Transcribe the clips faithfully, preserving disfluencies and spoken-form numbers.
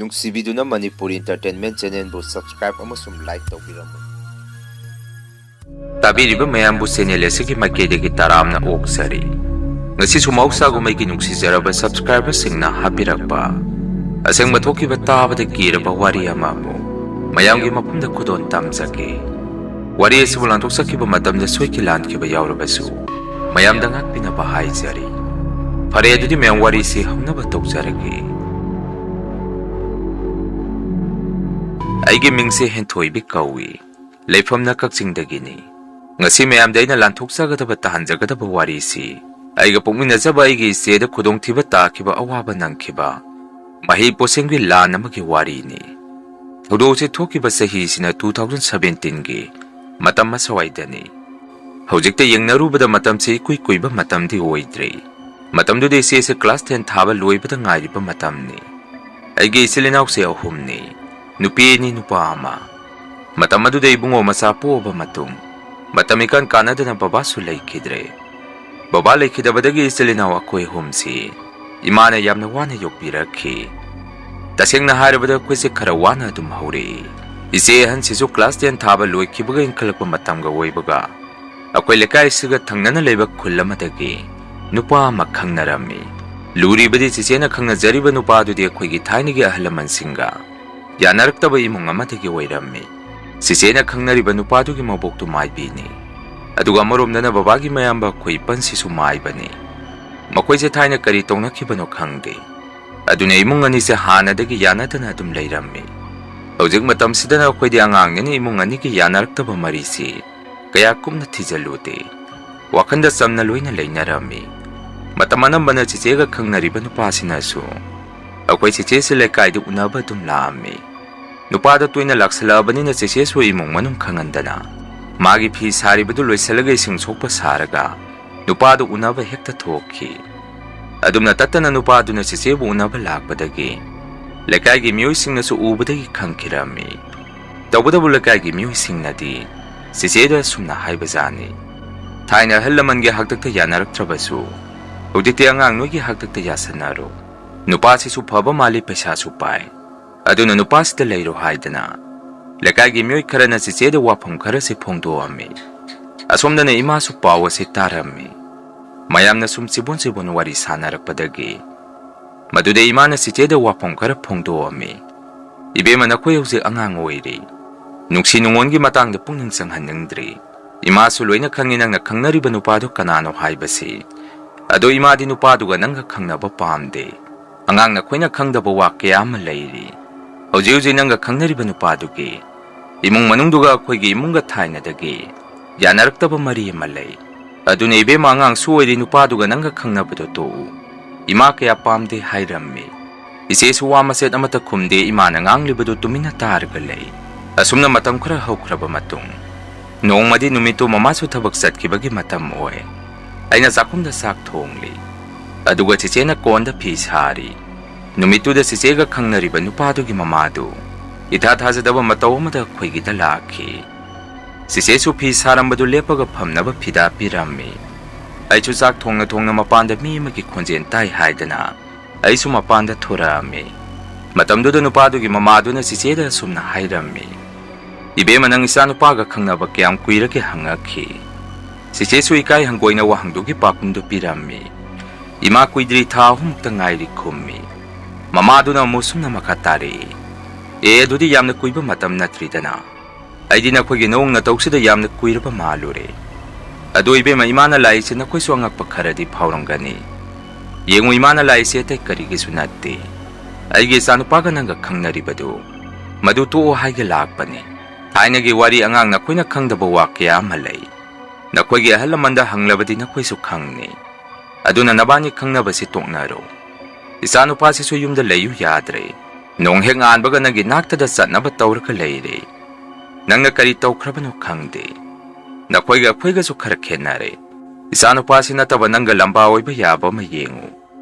ꯅꯨꯡꯁꯤꯕꯤꯗꯨꯅ Manipur Entertainment Channelꯕꯨ subscribe ꯑꯃꯁꯨꯡ like ꯇꯧꯕꯤꯔꯝꯃꯨ꯫ ꯇꯥꯕꯤꯔꯤꯕ ꯃꯌꯥꯝꯕꯨ channel ꯑꯁꯤꯒꯤ ꯃꯥꯏꯀꯩꯗꯒꯤ ꯇꯔꯥꯝꯅ ꯑꯣꯛꯆꯔꯤ꯫ ꯉꯁꯤꯁꯨ ꯃꯍꯧꯁꯥꯒꯨꯝ ꯑꯩꯒꯤ ꯅꯨꯡꯁꯤꯖꯔꯕ subscriberꯁꯤꯡꯅ ꯍꯥꯞꯄꯤꯔꯛꯄ ꯑꯁꯦꯡꯕ ꯊꯣꯛꯈꯤꯕ ꯇꯥꯕꯗ ꯀꯤꯔꯕ ꯋꯥꯔꯤ ꯑꯃ ꯑꯃꯨꯛ ꯃꯌꯥꯝꯒꯤ ꯃꯐꯝꯗ ꯈꯨꯗꯣꯜ ꯇꯝꯖꯒꯦ꯫ ꯋꯥꯔꯤ ꯑꯁꯤꯕꯨ ꯂꯥꯟꯊꯣꯛꯆꯈꯤꯕ ꯃꯇꯝꯗ ꯁꯣꯏꯈꯤ ꯂꯥꯟꯈꯤꯕ ꯌꯥꯎꯔꯕꯁꯨ ꯃꯌꯥꯝꯗ ꯉꯥꯛꯄꯤꯅꯕ ꯍꯥꯏꯖꯔꯤ꯫ ꯐꯔꯦ, ꯑꯗꯨꯗꯤ ꯃꯌꯥꯝ ꯋꯥꯔꯤꯁꯤ ꯍꯧꯅꯕ ꯇꯧꯖꯔꯒꯦ꯫ ꯑꯩꯒꯤ ꯃꯤꯡꯁꯦ ꯍꯦꯟꯊꯣꯏꯕꯤ ꯀꯧꯏ꯫ ꯂꯩꯐꯝꯅ ꯀꯛꯆꯤꯡꯗꯒꯤꯅꯤ꯫ ꯉꯁꯤ ꯃꯌꯥꯝꯗ ꯑꯩꯅ ꯂꯥꯟꯊꯣꯛꯆꯒꯗꯕ, ꯇꯥꯍꯟꯖꯒꯗꯕ ꯋꯥꯔꯤꯁꯤ ꯑꯩꯒ ꯄꯣꯛꯃꯤꯟꯅꯖꯕ ꯑꯩꯒꯤ ꯏꯆꯦꯗ ꯈꯨꯗꯣꯡꯊꯤꯕ ꯇꯥꯈꯤꯕ, ꯑꯋꯥꯕ ꯅꯪꯈꯤꯕ ꯃꯍꯩ ꯄꯣꯠꯁꯦꯝꯒꯤ ꯂꯥꯟ ꯑꯃꯒꯤ ꯋꯥꯔꯤꯅꯤ꯫ ꯊꯧꯗꯣꯛꯁꯤ ꯊꯣꯛꯈꯤꯕ ꯆꯍꯤꯁꯤꯅ two thousand seventeenꯒꯤ ꯃꯇꯝ ꯑꯁ꯭ꯋꯥꯏꯗꯅꯤ꯫ ꯍꯧꯖꯤꯛꯇ ꯌꯦꯡꯅꯔꯨꯕꯗ ꯃꯇꯝꯁꯤ ꯏꯀꯨꯏ ꯀꯨꯏꯕ ꯃꯇꯝꯗꯤ ꯑꯣꯏꯗ꯭ꯔꯤ꯫ ꯃꯇꯝꯗꯨꯗ ꯏꯆꯦꯁꯦ class ten ꯊꯥꯕ ꯂꯣꯏꯕꯗ ꯉꯥꯏꯔꯤꯕ ꯃꯇꯝꯅꯤ꯫ ꯑꯩꯒꯤ ꯏꯆꯤꯜ ꯏꯅꯥꯎꯁꯦ ꯑꯍꯨꯝꯅꯤ, ꯅꯨꯄꯤ ꯑꯅꯤ, ꯅꯨꯄꯥ ꯑꯃ꯫ ꯃꯇꯝ ꯑꯗꯨꯗ ꯏꯕꯨꯡꯉꯣ ꯃꯆꯥ ꯄꯣꯛꯑꯕ ꯃꯇꯨꯡ, ꯃꯇꯝ ꯏꯀꯥꯟ ꯀꯥꯟꯅꯗꯅ ꯕꯕꯥꯁꯨ ꯂꯩꯈꯤꯗ꯭ꯔꯦ꯫ ꯕꯕꯥ ꯂꯩꯈꯤꯗꯕꯗꯒꯤ ꯏꯆꯤꯜ ꯏꯅꯥꯎ ꯑꯩꯈꯣꯏ ꯑꯍꯨꯝꯁꯤ ꯏꯃꯥꯅ ꯌꯥꯝꯅ ꯋꯥꯅ ꯌꯣꯛꯄꯤꯔꯛꯈꯤ꯫ ꯇꯁꯦꯡꯅ ꯍꯥꯏꯔꯕꯗ ꯑꯩꯈꯣꯏꯁꯦ ꯈꯔ ꯋꯥꯅ ꯑꯗꯨꯝ ꯍꯧꯔꯛꯏ꯫ ꯏꯆꯦ ꯑꯍꯟꯁꯤꯁꯨ class ten ꯊꯥꯕ ꯂꯣꯏꯈꯤꯕꯒ ꯏꯟꯈꯠꯂꯛꯄ ꯃꯇꯝꯒ ꯑꯣꯏꯕꯒ, ꯑꯩꯈꯣꯏ ꯂꯩꯀꯥꯏꯁꯤꯒ ꯊꯪꯅꯅ ꯂꯩꯕ ꯈꯨꯜ ꯑꯃꯗꯒꯤ ꯅꯨꯄꯥ ꯑꯃ ꯈꯪꯅꯔꯝꯃꯤ꯫ ꯂꯨꯔꯤꯕꯗꯤ ꯆꯤꯆꯦꯅ ꯈꯪꯅꯖꯔꯤꯕ ꯅꯨꯄꯥꯗꯨꯗꯤ ꯑꯩꯈꯣꯏꯒꯤ ꯊꯥꯏꯅꯒꯤ ꯑꯍꯜ ꯂꯃꯟꯁꯤꯡꯒ ꯌꯥꯅꯔꯛꯇꯕ ꯏꯃꯨꯡ ꯑꯃꯗꯒꯤ ꯑꯣꯏꯔꯝꯃꯤ꯫ ꯆꯤꯆꯦꯅ ꯈꯪꯅꯔꯤꯕ ꯅꯨꯄꯥꯗꯨꯒꯤ ꯃꯕꯣꯛꯇꯨ ꯃꯥꯏꯕꯤꯅꯤ꯫ ꯑꯗꯨꯒ ꯑꯃꯔꯣꯝꯗꯅ ꯕꯕꯥꯒꯤ ꯃꯌꯥꯝꯕ ꯑꯩꯈꯣꯏ ꯏꯄꯟꯁꯤꯁꯨ ꯃꯥꯏꯕꯅꯤ꯫ ꯃꯈꯣꯏꯁꯦ ꯊꯥꯏꯅ ꯀꯔꯤ ꯇꯧꯅꯈꯤꯕꯅꯣ ꯈꯪꯗꯦ꯫ ꯑꯗꯨꯅ ꯏꯃꯨꯡ ꯑꯅꯤꯁꯦ ꯍꯥꯟꯅꯗꯒꯤ ꯌꯥꯅꯗꯅ ꯑꯗꯨꯝ ꯂꯩꯔꯝꯃꯤ꯫ ꯍꯧꯖꯤꯛ ꯃꯇꯝꯁꯤꯗꯅ ꯑꯩꯈꯣꯏꯗꯤ ꯑꯉꯥꯡꯅꯤꯅ ꯏꯃꯨꯡ ꯑꯅꯤꯒꯤ ꯌꯥꯅꯔꯛꯇꯕ ꯃꯔꯤꯁꯤ ꯀꯌꯥ ꯀꯨꯞꯅ ꯊꯤꯖꯤꯜꯂꯨꯗꯦ꯫ ꯋꯥꯈꯜꯗ ꯆꯝꯅ ꯂꯣꯏꯅ ꯂꯩꯅꯔꯝꯃꯤ꯫ ꯃꯇꯝ ꯑꯅꯝꯕꯅ ꯆꯤꯆꯦꯒ ꯈꯪꯅꯔꯤꯕ ꯅꯨꯄꯥꯁꯤꯅꯁꯨ ꯑꯩꯈꯣꯏ ꯆꯤꯆꯦꯁꯤ ꯂꯩꯀꯥꯏꯗ ꯎꯅꯕ ꯑꯗꯨꯝ ꯂꯥꯛꯑꯝꯃꯤ꯫ ꯅꯨꯄꯥꯗꯣ ꯇꯣꯏꯅ ꯂꯥꯛꯁꯜꯂꯛꯑꯕꯅꯤꯅ ꯆꯤꯆꯦꯁꯨ ꯏꯃꯨꯡ ꯃꯅꯨꯡ ꯈꯪꯍꯟꯗꯅ ꯃꯥꯒꯤ ꯐꯤ ꯁꯥꯔꯤꯕꯗꯨ ꯂꯣꯏꯁꯤꯜꯂꯒ ꯏꯁꯤꯡ ꯁꯣꯛꯄ ꯁꯥꯔꯒ ꯅꯨꯄꯥꯗꯨ ꯎꯅꯕ ꯍꯦꯛꯇ ꯊꯣꯛꯈꯤ꯫ ꯑꯗꯨꯝꯅ ꯇꯠꯇꯅ ꯅꯨꯄꯥꯗꯨꯅ ꯆꯤꯆꯦꯕꯨ ꯎꯅꯕ ꯂꯥꯛꯄꯗꯒꯤ ꯂꯩꯀꯥꯏꯒꯤ ꯃꯤꯑꯣꯏꯁꯤꯡꯅꯁꯨ ꯎꯕꯗꯒꯤ ꯈꯪꯈꯤꯔꯝꯃꯤ꯫ ꯇꯧꯕꯇꯕꯨ ꯂꯩꯀꯥꯏꯒꯤ ꯃꯤꯑꯣꯏꯁꯤꯡꯅꯗꯤ ꯆꯤꯆꯦꯗ ꯑꯁꯨꯝꯅ ꯍꯥꯏꯕꯖꯥꯠꯅꯤ, "ꯊꯥꯏꯅ ꯑꯍꯜ ꯂꯃꯟꯒꯤ ꯍꯥꯛꯇꯛꯇ ꯌꯥꯅꯔꯛꯇ꯭ꯔꯕꯁꯨ ꯍꯧꯖꯤꯛꯇꯤ ꯑꯉꯥꯡ ꯅꯣꯏꯒꯤ ꯍꯥꯛꯇꯛꯇ ꯌꯥꯁꯟꯅꯔꯣ꯫ ꯅꯨꯄꯥꯁꯤꯁꯨ ꯐꯕ ꯃꯥꯜꯂꯤ, ꯄꯩꯁꯥꯁꯨ ꯄꯥꯏ꯫ ꯑꯗꯨꯅ ꯅꯨꯄꯥꯁꯤꯗ ꯂꯩꯔꯣ ꯍꯥꯏꯗꯅ ꯂꯩꯀꯥꯏꯒꯤ ꯃꯤꯑꯣꯏ ꯈꯔꯅ ꯆꯤꯆꯦꯗ ꯋꯥꯐꯝ ꯈꯔꯁꯤ ꯐꯣꯡꯗꯣꯛꯑꯝꯃꯤ꯫ ꯑꯁꯣꯝꯗꯅ ꯏꯃꯥꯁꯨ ꯄꯥꯎ ꯑꯁꯤ ꯇꯥꯔꯝꯃꯤ꯫ ꯃꯌꯥꯝꯅ ꯁꯨꯝ ꯆꯤꯕꯣꯟ ꯆꯤꯕꯣꯟ ꯋꯥꯔꯤ ꯁꯥꯟꯅꯔꯛꯄꯗꯒꯤ ꯃꯗꯨꯗ ꯏꯃꯥꯅ ꯆꯤꯆꯦꯗ ꯋꯥꯐꯝ ꯈꯔ ꯐꯣꯡꯗꯣꯛꯑꯝꯃꯤ꯫ "ꯏꯕꯦꯝꯃ, ꯅꯈꯣꯏ ꯍꯧꯖꯤꯛ ꯑꯉꯥꯡ ꯑꯣꯏꯔꯤ꯫ ꯅꯨꯡꯁꯤ ꯅꯨꯡꯉꯣꯟꯒꯤ ꯃꯇꯥꯡꯗ ꯄꯨꯛꯅꯤꯡ ꯆꯪꯍꯟꯅꯤꯡꯗ꯭ꯔꯤ꯫ ꯏꯃꯥꯁꯨ ꯂꯣꯏꯅ ꯈꯪꯉꯤ ꯅꯪꯅ ꯈꯪꯅꯔꯤꯕ ꯅꯨꯄꯥꯗꯨ ꯀꯅꯥꯅꯣ ꯍꯥꯏꯕꯁꯤ꯫ ꯑꯗꯣ ꯏꯃꯥꯗꯤ ꯅꯨꯄꯥꯗꯨꯒ ꯅꯪꯒ ꯈꯪꯅꯕ ꯄꯥꯝꯗꯦ꯫ ꯑꯉꯥꯡ ꯅꯈꯣꯏꯅ ꯈꯪꯗꯕ ꯋꯥ ꯀꯌꯥ ꯑꯃ ꯂꯩꯔꯤ꯫ ꯍꯧꯖꯤꯛ ꯍꯧꯖꯤꯛ ꯅꯪꯒ ꯈꯪꯅꯔꯤꯕ ꯅꯨꯄꯥꯗꯨꯒꯤ ꯏꯃꯨꯡ ꯃꯅꯨꯡꯗꯨꯒ ꯑꯩꯈꯣꯏꯒꯤ ꯏꯃꯨꯡꯒ ꯊꯥꯏꯅꯗꯒꯤ ꯌꯥꯅꯔꯛꯇꯕ ꯃꯔꯤ ꯑꯃ ꯂꯩ꯫ ꯑꯗꯨꯅ ꯏꯕꯦꯝꯃ, ꯑꯉꯥꯡꯁꯨ ꯑꯣꯏꯔꯤ, ꯅꯨꯄꯥꯗꯨꯒ ꯅꯪꯒ ꯈꯪꯅꯕꯗꯣ ꯇꯣꯛꯎ꯫ ꯏꯃꯥ ꯀꯌꯥ ꯄꯥꯝꯗꯦ ꯍꯥꯏꯔꯝꯃꯤ꯫ ꯏꯆꯦꯁꯨ ꯋꯥ ꯃꯆꯦꯠ ꯑꯃꯠꯇ ꯈꯨꯝꯗꯦ, ꯏꯃꯥꯅ ꯉꯥꯡꯂꯤꯕꯗꯨ ꯇꯨꯃꯤꯟꯅ ꯇꯥꯔꯒ ꯂꯩ꯫ ꯑꯁꯨꯝꯅ ꯃꯇꯝ ꯈꯔ ꯍꯧꯈ꯭ꯔꯕ ꯃꯇꯨꯡ, ꯅꯣꯡꯃꯗꯤ ꯅꯨꯃꯤꯠꯇꯨ ꯃꯃꯥꯁꯨ ꯊꯕꯛ ꯆꯠꯈꯤꯕꯒꯤ ꯃꯇꯝ ꯑꯣꯏ꯫ ꯑꯩꯅ ꯆꯥꯛꯈꯨꯝꯗ ꯆꯥꯛ ꯊꯣꯡꯂꯤ, ꯑꯗꯨꯒ ꯆꯤꯆꯦꯅ ꯀꯣꯟꯗ ꯐꯤ ꯁꯥꯔꯤ꯫ ꯅꯨꯃꯤꯠꯇꯨꯗ ꯆꯤꯆꯦꯒ ꯈꯪꯅꯔꯤꯕ ꯅꯨꯄꯥꯗꯨꯒꯤ ꯃꯃꯥꯗꯨ ꯏꯊꯥ ꯊꯥꯖꯗꯕ ꯃꯇꯧ ꯑꯃꯗ ꯑꯩꯈꯣꯏꯒꯤꯗ ꯂꯥꯛꯈꯤ꯫ ꯆꯤꯆꯦꯁꯨ ꯐꯤ ꯁꯥꯔꯝꯕꯗꯨ ꯂꯦꯞꯄꯒ ꯐꯝꯅꯕ ꯐꯤꯗꯥ ꯄꯤꯔꯝꯃꯤ꯫ ꯑꯩꯁꯨ ꯆꯥꯛ ꯊꯣꯡꯅ ꯊꯣꯡꯅ ꯃꯄꯥꯟꯗ ꯃꯤ ꯑꯃꯒꯤ ꯈꯣꯟꯖꯦꯜ ꯇꯥꯏ ꯍꯥꯏꯗꯅ ꯑꯩꯁꯨ ꯃꯄꯥꯟꯗ ꯊꯣꯔꯛꯑꯝꯃꯤ꯫ ꯃꯇꯝꯗꯨꯗ ꯅꯨꯄꯥꯗꯨꯒꯤ ꯃꯃꯥꯗꯨꯅ ꯆꯤꯆꯦꯗ ꯑꯁꯨꯝꯅ ꯍꯥꯏꯔꯝꯃꯤ, "ꯏꯕꯦꯝꯃ, ꯅꯪ ꯏꯆꯥꯅꯨꯄꯥꯒ ꯈꯪꯅꯕ ꯀꯌꯥꯝ ꯀꯨꯏꯔꯒꯦ?" ꯍꯪꯉꯛꯈꯤ꯫ ꯆꯤꯆꯦꯁꯨ ꯏꯀꯥꯏ ꯍꯪꯒꯣꯏꯅ ꯋꯥꯍꯪꯗꯨꯒꯤ ꯄꯥꯎꯈꯨꯝꯗꯨ ꯄꯤꯔꯝꯃꯤ꯫ "ꯏꯃꯥ, ꯀꯨꯏꯗ꯭ꯔꯤ, ꯊꯥ ꯑꯍꯨꯝꯃꯨꯛꯇ ꯉꯥꯏꯔꯤ" ꯈꯨꯝꯃꯤ꯫ ꯃꯃꯥꯗꯨꯅ ꯑꯃꯨꯛ ꯁꯨꯝꯅ ꯃꯈꯥ ꯇꯥꯔꯛꯏ, "ꯑꯦ, ꯑꯗꯨꯗꯤ ꯌꯥꯝꯅ ꯀꯨꯏꯕ ꯃꯇꯝ ꯅꯠꯇ꯭ꯔꯤꯗꯅ꯫ ꯑꯩꯗꯤ ꯅꯈꯣꯏꯒꯤ ꯅꯑꯣꯡ ꯅꯇꯧꯁꯤꯗ ꯌꯥꯝꯅ ꯀꯨꯏꯔꯕ ꯃꯥꯜꯂꯨꯔꯦ꯫ ꯑꯗꯣ ꯏꯕꯦꯝꯃ, ꯏꯃꯥꯅ ꯂꯥꯛꯏꯁꯦ ꯅꯈꯣꯏꯁꯨ ꯑꯉꯛꯄ ꯈꯔꯗꯤ ꯐꯥꯎꯔꯝꯒꯅꯤ꯫ ꯌꯦꯡꯉꯨ, ꯏꯃꯥꯅ ꯂꯥꯛꯏꯁꯦ ꯑꯇꯩ ꯀꯔꯤꯒꯤꯁꯨ ꯅꯠꯇꯦ꯫ ꯑꯩꯒꯤ ꯏꯆꯥꯅꯨꯄꯥꯒ ꯅꯪꯒ ꯈꯪꯅꯔꯤꯕꯗꯨ, ꯃꯗꯨ ꯇꯣꯛꯑꯣ ꯍꯥꯏꯒꯦ ꯂꯥꯛꯄꯅꯤ꯫ ꯊꯥꯏꯅꯒꯤ ꯋꯥꯔꯤ, ꯑꯉꯥꯡ ꯅꯈꯣꯏꯅ ꯈꯪꯗꯕ ꯋꯥ ꯀꯌꯥ ꯑꯃ ꯂꯩ꯫ ꯅꯈꯣꯏꯒꯤ ꯑꯍꯜ ꯂꯃꯟꯗ ꯍꯪꯂꯕꯗꯤ ꯅꯈꯣꯏꯁꯨ ꯈꯪꯅꯤ꯫ ꯑꯗꯨꯅ ꯅꯕꯥꯅꯤ ꯈꯪꯅꯕꯁꯤ ꯇꯣꯛꯅꯔꯣ꯫ ꯏꯆꯥꯅꯨꯄꯥꯁꯤꯁꯨ ꯌꯨꯝꯗ ꯂꯩꯌꯨ ꯌꯥꯗ꯭ꯔꯦ꯫ ꯅꯣꯡ ꯍꯦꯛ ꯉꯥꯟꯕꯒ ꯅꯪꯒꯤ ꯅꯥꯛꯇꯗ ꯆꯠꯅꯕ ꯇꯧꯔꯒ ꯂꯩꯔꯦ꯫ ꯅꯪꯅ ꯀꯔꯤ ꯇꯧꯈ꯭ꯔꯕꯅꯣ ꯈꯪꯗꯦ꯫ ꯅꯈꯣꯏꯒ ꯑꯩꯈꯣꯏꯒꯁꯨ ꯈꯔ ꯈꯦꯠꯅꯔꯦ꯫ ꯏꯆꯥꯅꯨꯄꯥꯁꯤ ꯅꯠꯇꯕ ꯅꯪꯒ ꯂꯝꯕꯥ ꯑꯣꯏꯕ ꯌꯥꯕ ꯑꯃ ꯌꯦꯡꯉꯨ꯫